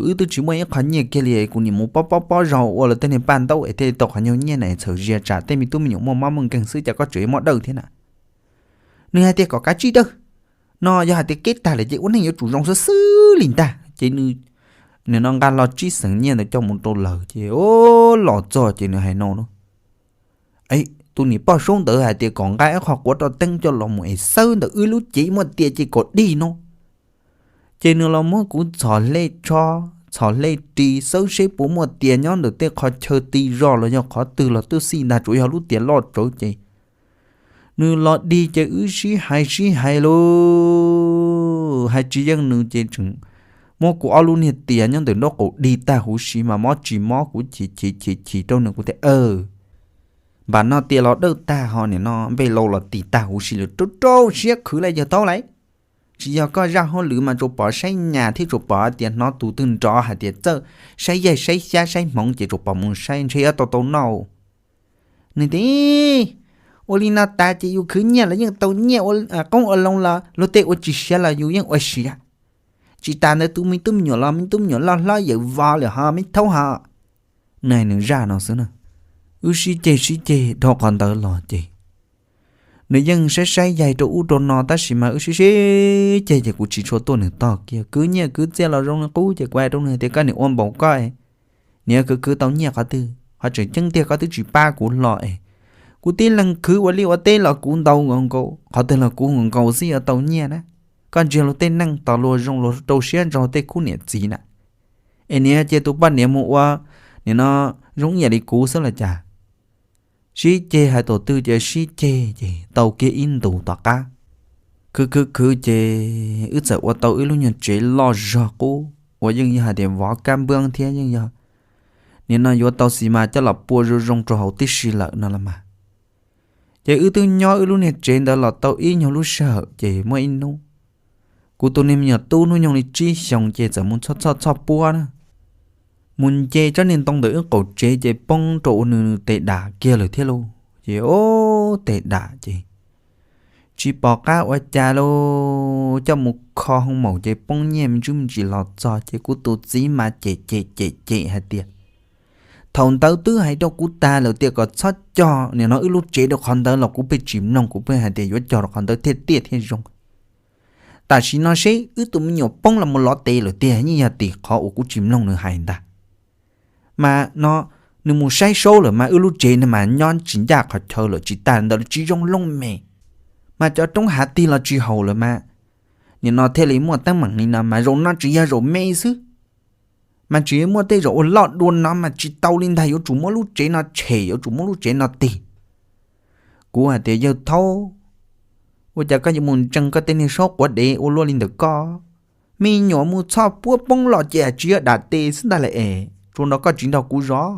wb twb tsis muaj ib qho nyiaj kiag li, kuv niam mus pob pob pob zog ua lawv tej niag paj ntaub es thiaj li tau qhov nyuag nyiaj na, txhawm zias tsam tej me tub me nyuam muaj mob muaj nkeeg xwb cas koj tseem yuav muab dawj thiab na. Nws hais tias kom kav tsij dawj no, yog hais tias keb tag lawm ces ua neej yuav tsum zoo xwb xwb li ntag. Ces nws nim no nqa los tsib xeem nyiaj ntawd coj mus rau lawv ces, o, los txog ces nws hais no, Tus niam poj saub ntawd hais tias kom nqa ib qho quav roj teeb coj los mus es xawb ntawm wb lub cev muaj tias ces kom dig no. Ces nws los muab kuv txhom hle tsho, txhom hle ris xawb seb puas muaj tias nyob ntawm tej qhov chaw ti zog los yog qhov twg los twb xij ntag, tsuas yog lub tias loj tsawv ces nws los dig ces wb sib hais sib hais lauj, hais tsis yeej nws ces tseem muab kuv ob lub niag tias nyob ntawm nraub qaum dig tag huv si mas mob tsis mob kuv chim chim chim chim rau nws kuv tias, Npam no tias los dawj tag ho nim no npej lau los tis tag huv si lawm, rau rau siab khwv lawm yawg Thaub lauj. Tsis yog koj zaj hauj lwm mas tsuas pom saib nyas thiab tsuas pom tias hnov tus twg nrov hais tias txawj saib yaig saib xyab saib hmoov ces tsuas pom mus saib ntshe yuav tau tau noj. Nws tias, Ua li no tas ces yus khwv nyiaj los yeej tau nyiaj, ua qoob ua loo los luag tej ua tsis siav los yus yeej ua siav. Tsis tas ntawd tus me tub me nyuam los me tub me nyuam loj hlob yawm vos lawm ho me Thaub ho. Nws hais nws zaj no xwb na. Wb sib ceg sib ceg dhau qhov ntawd los ces nws yeej saib saib yaig rau ub rau no tab sis mas wb sib sib ceg ces kuv tsis tshua tuaj nws tog kiag, khwv nyiaj khwv txiaj los zoo li qub ces kuv hais rau nws tias, Koj nim ua npaum koj, nim khwv khwv tau nyiaj qhov twg? Qhov tseem ceeb tiag koj twb tsis pab kuv hlo es kuv tib leeg khwv ua liaj ua teb los kuv ntau nkaus nkaus, qhov twg los kuv nkaus nkaus xwb yuav tau nyiaj na. Koj ntsia luag tej neej tos luag zoo luag rau siab ntso tej khub niam txiv na, es nim cia tus poj niam mus ua nim no zoo ib yam li kuv xwb los cas? Sib ceg hais thaum twg ces sib ceg ces tau kiag ib ntus tom qab, khwv khwv khwv ces wb txawm ua tau ib lub nyuag tsev loj zog qub uas yeej yog hais tias vov kab npwb thiab yeej yog nim no yuav tau xis mas coj los pua zoo zoo rau hauv tib si lawm no los mas. Ces wb twb nyob wb lub niag tsev ntawd los tau ib nyuag lub sij hawm ces muaj ib hnub kuv tus niag me nyuam tub hnub nyoog li tsib xyoos ces txawm mus txhoj txhoj txhoj puab na, mus nce tsob niag ntoo ntawm wb qaum tsev ces poob rau ua nws tes dam kiag lawm thiab lauj. Ces o, tes dam ces tsis pom qab ua cas lauj, coj mus kho hoo maum ces poob nyiaj me ntsis me ntsis los txog ces kuv tus txiv mas cem cem cem cem hais tias, Thaum ntawd twb hais rau kuv tag lawm tias kom txhob cog nim no wb lub tsev rau qhov ntawd los kuv pheej tsis mloog, kuv pheej hais tias yuav cog rau qhov ntawd thiaj tiaj thiaj zoo. Tam sim no seb wb tus me nyuam poob los mus lov tes lawm tiag, yeej yog tim qhov uas kuv tsis mloog nws hais ntag. Mas no nws mus saib saub lawm mas wb lub tsev no mas nyob tsis ncaj qhov chaw lawm, tsis tas ntawd tsis zoo looj mem, mas cov roob hav tig los tsis haum lawm mas nim no thiaj li muaj teeb meem li no mas zaum no tsis yog zaum me xwb, mas tsis muaj tej zaum ua loj dua no mas tsis tau li ntag, yuav tsum muab lub tsev no tshem, yuav tsum muab lub tsev no tig. Kuv hais tias, Yawg Thaub, ua cas koj yuav mus ntseeg koj tej niag saub quav dev ua luaj li ntawm koj? Me nyuam mus txhoj puab poob los ces tsis yog dam tes xwb ntag las es, tsuas nrog koj tsis nrog kuv zov.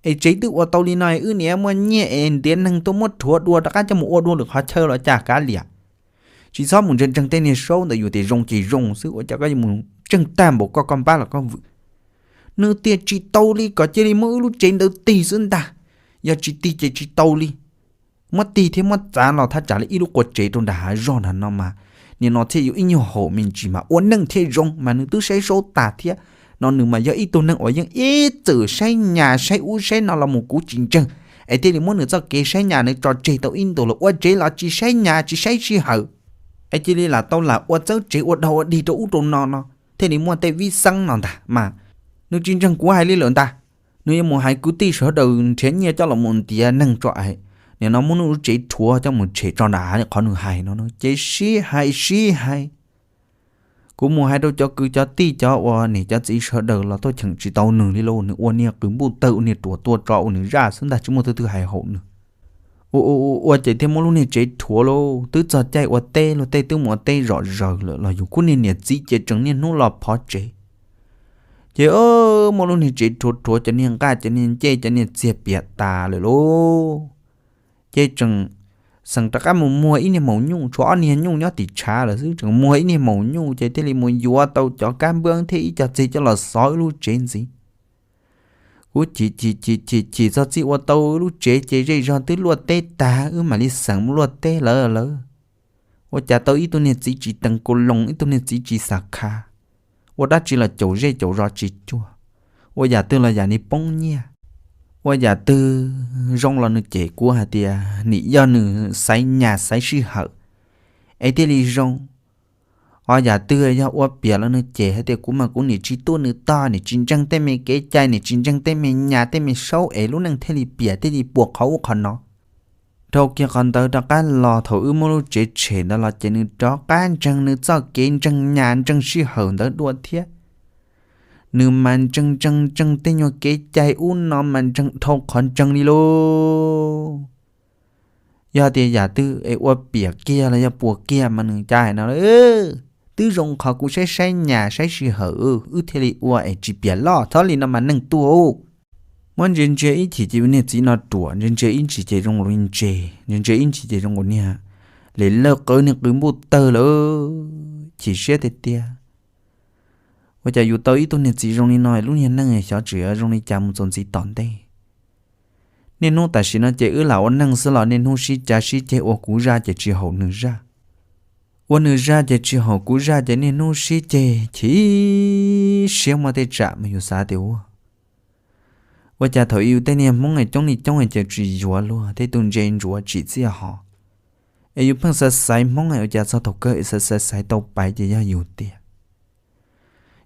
Es tsev twb ua tau li no, wb niam muaj nyiaj es ntiav neeg tuaj muab rhuav dua rov qab coj mus ua dua lwm qhov chaw los cas kav liam. Tsis txhob mus ntseeg ntseeg tej niag saub ntawd, yus tias zoo ces zoo xwb, ua cas koj yuav mus ntseeg tag npaum koj, koj npab los koj vwm. Nws tias tsis tau li, kom cia li muab wb lub tsev ntawd tig xwb ntag, yog tsis tig ces tsis tau li. Muab tig thiab muab txav los thaj tsam li ib lub qua tsev rau nram hav zog nram no mas, nim no thiaj yuav ib nyuag haum me ntsis mas ua neej thiaj zoo, mas nws twb saib saub tag thiab. No nws mas yog ib tug neeg uas yeej ib txwm saib nyas saib ub saib no los mus kuv tsis ntseeg, es thiaj li muab nws txoj kev saib nyas ntawd tso tseg tau ib ntus los ua tsev los tsis saib nyas tsis saib sij hawm, es cia li lam tau lam ua txawb tsev ua dog ua dig rau ub rau no no, thiaj li muaj tej vij xeeb no ntag mas. Nws tsis ntseeg kuv hais li lawm ntag, nws yuav mus hais kwv tij sawv daws nrhiav nyiaj coj los mus ntiav neeg tso es, nim no muab nws lub tsev rhuav coj mus tshem tso nram hav li qhov nws hais no. Ces sib hais sib hais, kuv mus hais rau cov kwv cov tij cov uas niam cov txiv sawv daws los tuaj cheem tsis tau nws li lauj, nws ua niag qws npuj tawg ua niag ruam tua tso ua nws zaj xwb ntag, tsis muaj tus twg hais haum nws. ua ua ua ces thiaj muab lub niag tsev rhuav lauj. Twb txog caij ua teb, luag tej twb mus ua teb zom zaws lawm los yus kuj niag niam txiv ces tseem niaj hnub los phov tsev. Ces muab lub niag tsev rhuav rhuav, cov niag nqaj cov niag ncej cov niag txiag piam tas lawm lauj. Ces tseem xeem rov qab mus muag ib niag maum nyuj, tshuav ob niag nyuj nyob tim tshav lawm xwb, tseem muag ib niag maum nyuj ces thiaj li mus yuav tau cov kab npwb thiab ib co txiag coj los xov wb lub tsev ntxiv. Kuv chim chim chim chim chim txog txij ua tau wb lub tsev ces zej zog twb luaj teb tag wb mam li xeem mus luaj teb lawm lawm. Ua cas tau ib tug niag txiv tsis tees kaus loos, ib tug niag txiv tsis xam kha, ua dab tsi los caum zej caum zos tsis cuag, ua yam twg los yam nws poob nyiaj, ua yam twg zoo los nws cem kuv hais tias nim yog nws xaiv nyas xaiv sij hawm es thiaj li zoo. Ho yam twg yog ua piam los nws cem hais tias kuv mas kuv nim tsis tuaj nws tog, nim tsis ntseeg tej me kev cai, nim tsis ntseeg tej me nyas tej me saub es lub neej thiaj li piam thiaj li puas qhov ub qhov no. Dhau kiag qhov ntawd rov qab los thaum wb muab lub tsev tshem ntawd los ces nws rov qab ntseeg nws txoj kev ntseeg nyas ntseeg sij hawm ntawd dua thiab. Nws mas ntseeg ntseeg ntseeg tej nyuag kev cai ub no mas ntseeg dhau qhov ntseeg li lauj. Yog tias yam twg es ua piam kiag los yog puas kiag mas nws cas hais no, twb zoo qhov kuv saib saib nyas saib sij hawm wb thiaj li ua es tsis piam loj, txhob li no mas neeg tuag. Muab ntsia ntsia ib chim ces yus niag txiv no ruam, ntsia ntsia ib chim ces zoo li ntse, ntsia ntsia ib chim ces zoo li niag lem lawj qawv niag qws npuj tawg lawm, chim siab tiag tiag. Ua cas yus tau ib tug niag txiv zoo li no, lub niag neej xyov tseem yuav zoo li cas mus txuas ntxiv tom ntej. Niaj hnub tam sim no ces wb lam ua neej xwb los niaj hnub sib cav sib ceg, ua kuv zaj ces tsis haum nws zaj, ua nws zaj ces tsis haum kuv zaj, ces niaj hnub sib ceg chim siab muaj tej tsam mas yus xav tias ua ua cas thaum yus tej niag Hmoob coob li coob ces tsis yuav luag tej tus ntse ntsuav tsim txiaj hos, es yus pheej xaiv xaiv Hmoob ua cas txog thaum kawg es xaiv xaiv xaiv tau paiv ces yog yus tiag.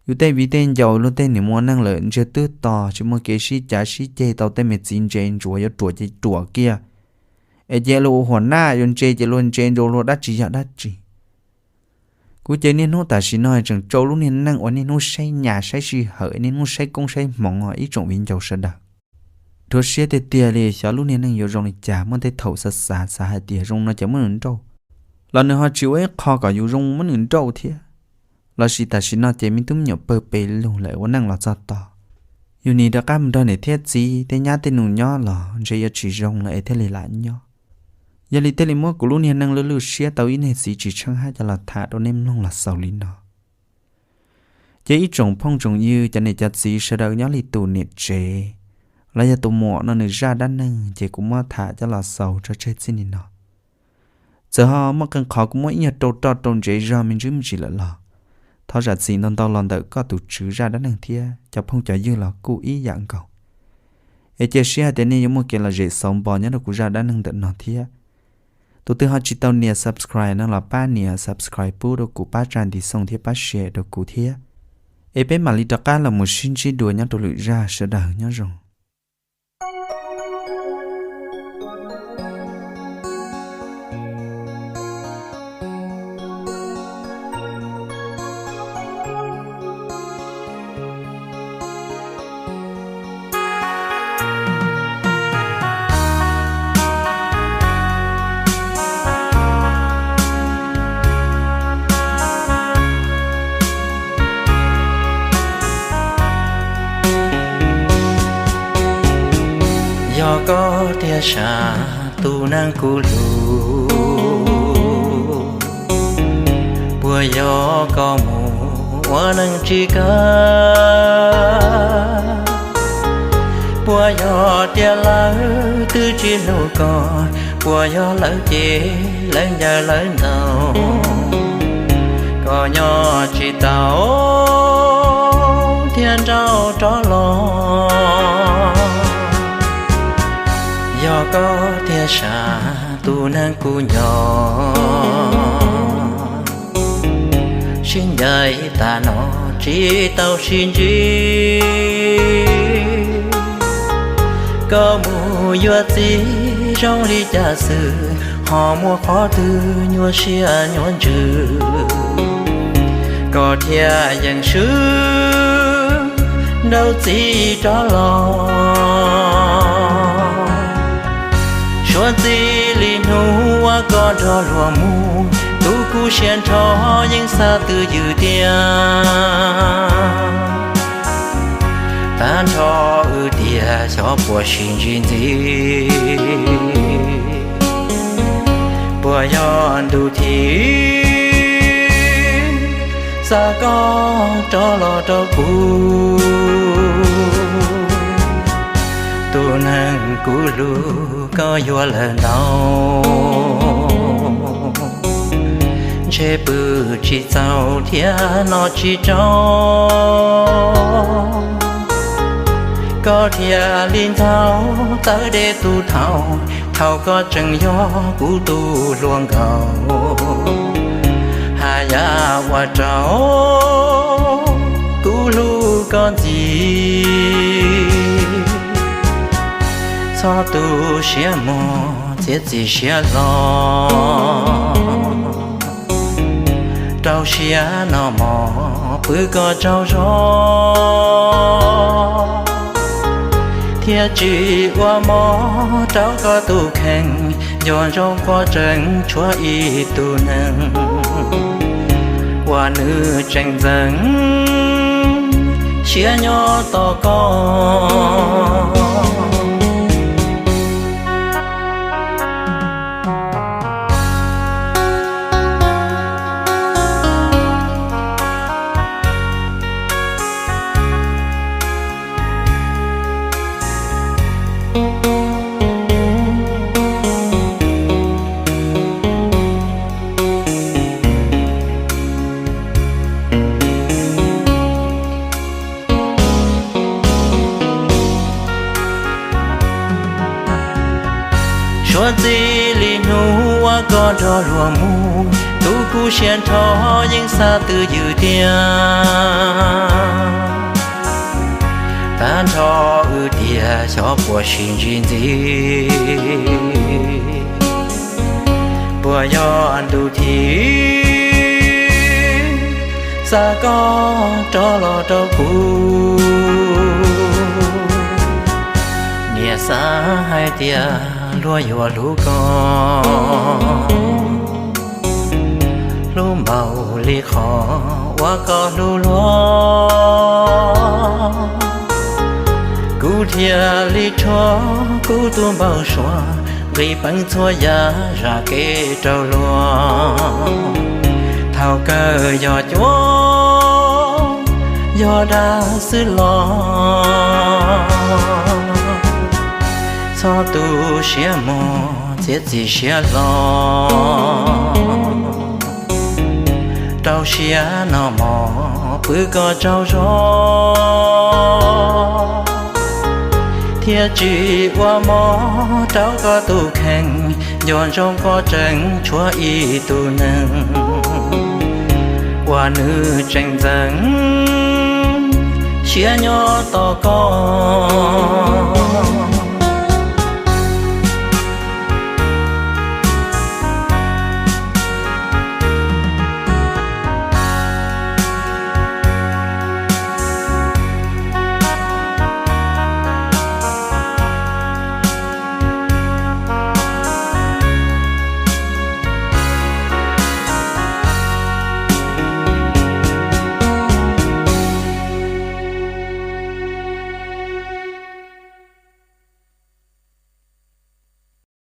Yus tej viv tej ncaus luag tej niam mus ua neej lawm ntsiag twb to tsis muaj kev sib cav sib ceg tau tej me txiv ntse ntsuav, yuav ruam ces ruam kiag, es cia luag ua huam naj, yuav ntse ces luag ntse ntsuav luag dab tsi yog dab tsi. Kuv ces niaj hnub tam sim no tseem rau lub niag neej uas niaj hnub saib nyas saib sij hawm, niaj hnub saib koob saib hmoov os ib tsoom viv ncaus sawv daws. Rhuav siab tiag tiag li, xyov lub niag neej yuav zoo li cas, muaj tej thaum xav xav xav hais tias zoo no ces muab nws nrauj, los nws ho tsis ua ib qho kom yus zoo muab nws nrauj thiab. Lossis tam sim no ces me tub me nyuam pawg pes lug lawm ua neej los txog tod, yus nim rov qab mus nrog niam thiab txiv tej nyab tej nus nyob los ntshe yuav tsis zoo lawm es thiaj li lam nyob. Yog li thiaj li muab kuv lub niag neej lwj lwj siab tau ib niag txiv tsis tsheej hab coj los tham rau nej mloog los xaus li no. Ces ib tsoom phooj tsoom ywg cov niam cov txiv sawv daws nyob li tus niam tsev los yog tus muam no nws zaj dab neeg ces kuv muab tham coj los xaus tso tseg txij li no. Txawm ho muaj qee qhov kuv muab ib nyuag rau roj rau ntsev zog me ntsis me ntsis lawm los thov zam txim ntau ntau los ntawm koj tus tswv zaj dab neeg thiab cov phooj cov ywg los kuj ib yam nkaus. Es cia siab hais tias nej yuav muaj kev lom zem xauv npo nyob rau kuv zaj dab neeg ntawm no thiab. Tus twg ho tsis tau nias subscribe no los pab nias subscribe pub rau kuv, pab tsa ntiv xoo thiab pab share rau kuv thiab. Es peb mam li rov qab los mus sib ntsib dua nyob rau lwm zaj, sawv daws nyob zoo. Yog koj tiag sam tus neeg kuv hlub, puas yog koj mus ua neeg tsis kawg? Puas yog tias lawv twb tsis hlub koj? Puas yog lawv cem lawv ncaws lawv ntaus koj nyob tsis tau thiab nrauj rov los? Yog koj tiag sam tus neeg kuv nco, sib ncaim tas no tsis tau sib ntsib. Koj mus yuav txiv zoo li cas xwb, ho muaj qhov twg nyuaj siab nyuaj ntsws? Koj thiaj yeej swb nrauj txiv rov los. Suav txiv Koj nrog luag mus, tus kuv siab nrho yeej xav twj ywm tiag. Tag nrho wb tias xyov puas sib ntsib ntxiv, puas yog ntuj thim xa koj rov los rau kuv. Tus neeg kuv hlub koj yuav lawm ntau, ntshe pw tsis txaus thiab noj tsis tsau. Koj thiaj li ntxhov txawv dej tus thaum, thaum koj tseem yog kuv tus hluas nkauj. Haj yam ua rau kuv hlub koj ntxiv, txhob tu siab mos txiav txim siab hlo. Rau siab noj mov pw koj tsaug zog, thiab tsis ua mov rau koj tus kheej. Nco ntsoov koj tseem tshuav ib tug neeg uas nws tseem ntxeev siab nyob tos koj. Suav txij li hnub uas koj nrog luag mus, tus kuv siab nrho yeej xav twj ywm tiag. Tag nrho wb tias xyov puas sib ntsib ntxiv, puas yog ntuj thim xa koj rov los rau kuv. Niam xav hais tias luag yuav hlub koj hlub npaum li qhov uas koj hlub luag. Kuv thiaj li rhuav kuv tus npawb suav, nqis peev txhua yam zam kev rau luag. Thaum kawg yog cuab yog dag xwb los, txhob tu siab mos txiav txim siab hlo. Rau siab noj mov pw koj tsaug zog, thiab tsis ua mov rau koj tus kheej. Nco ntsoov koj tseem tshuav ib tug neeg uas nws tseem ntxeev siab nyob tos koj.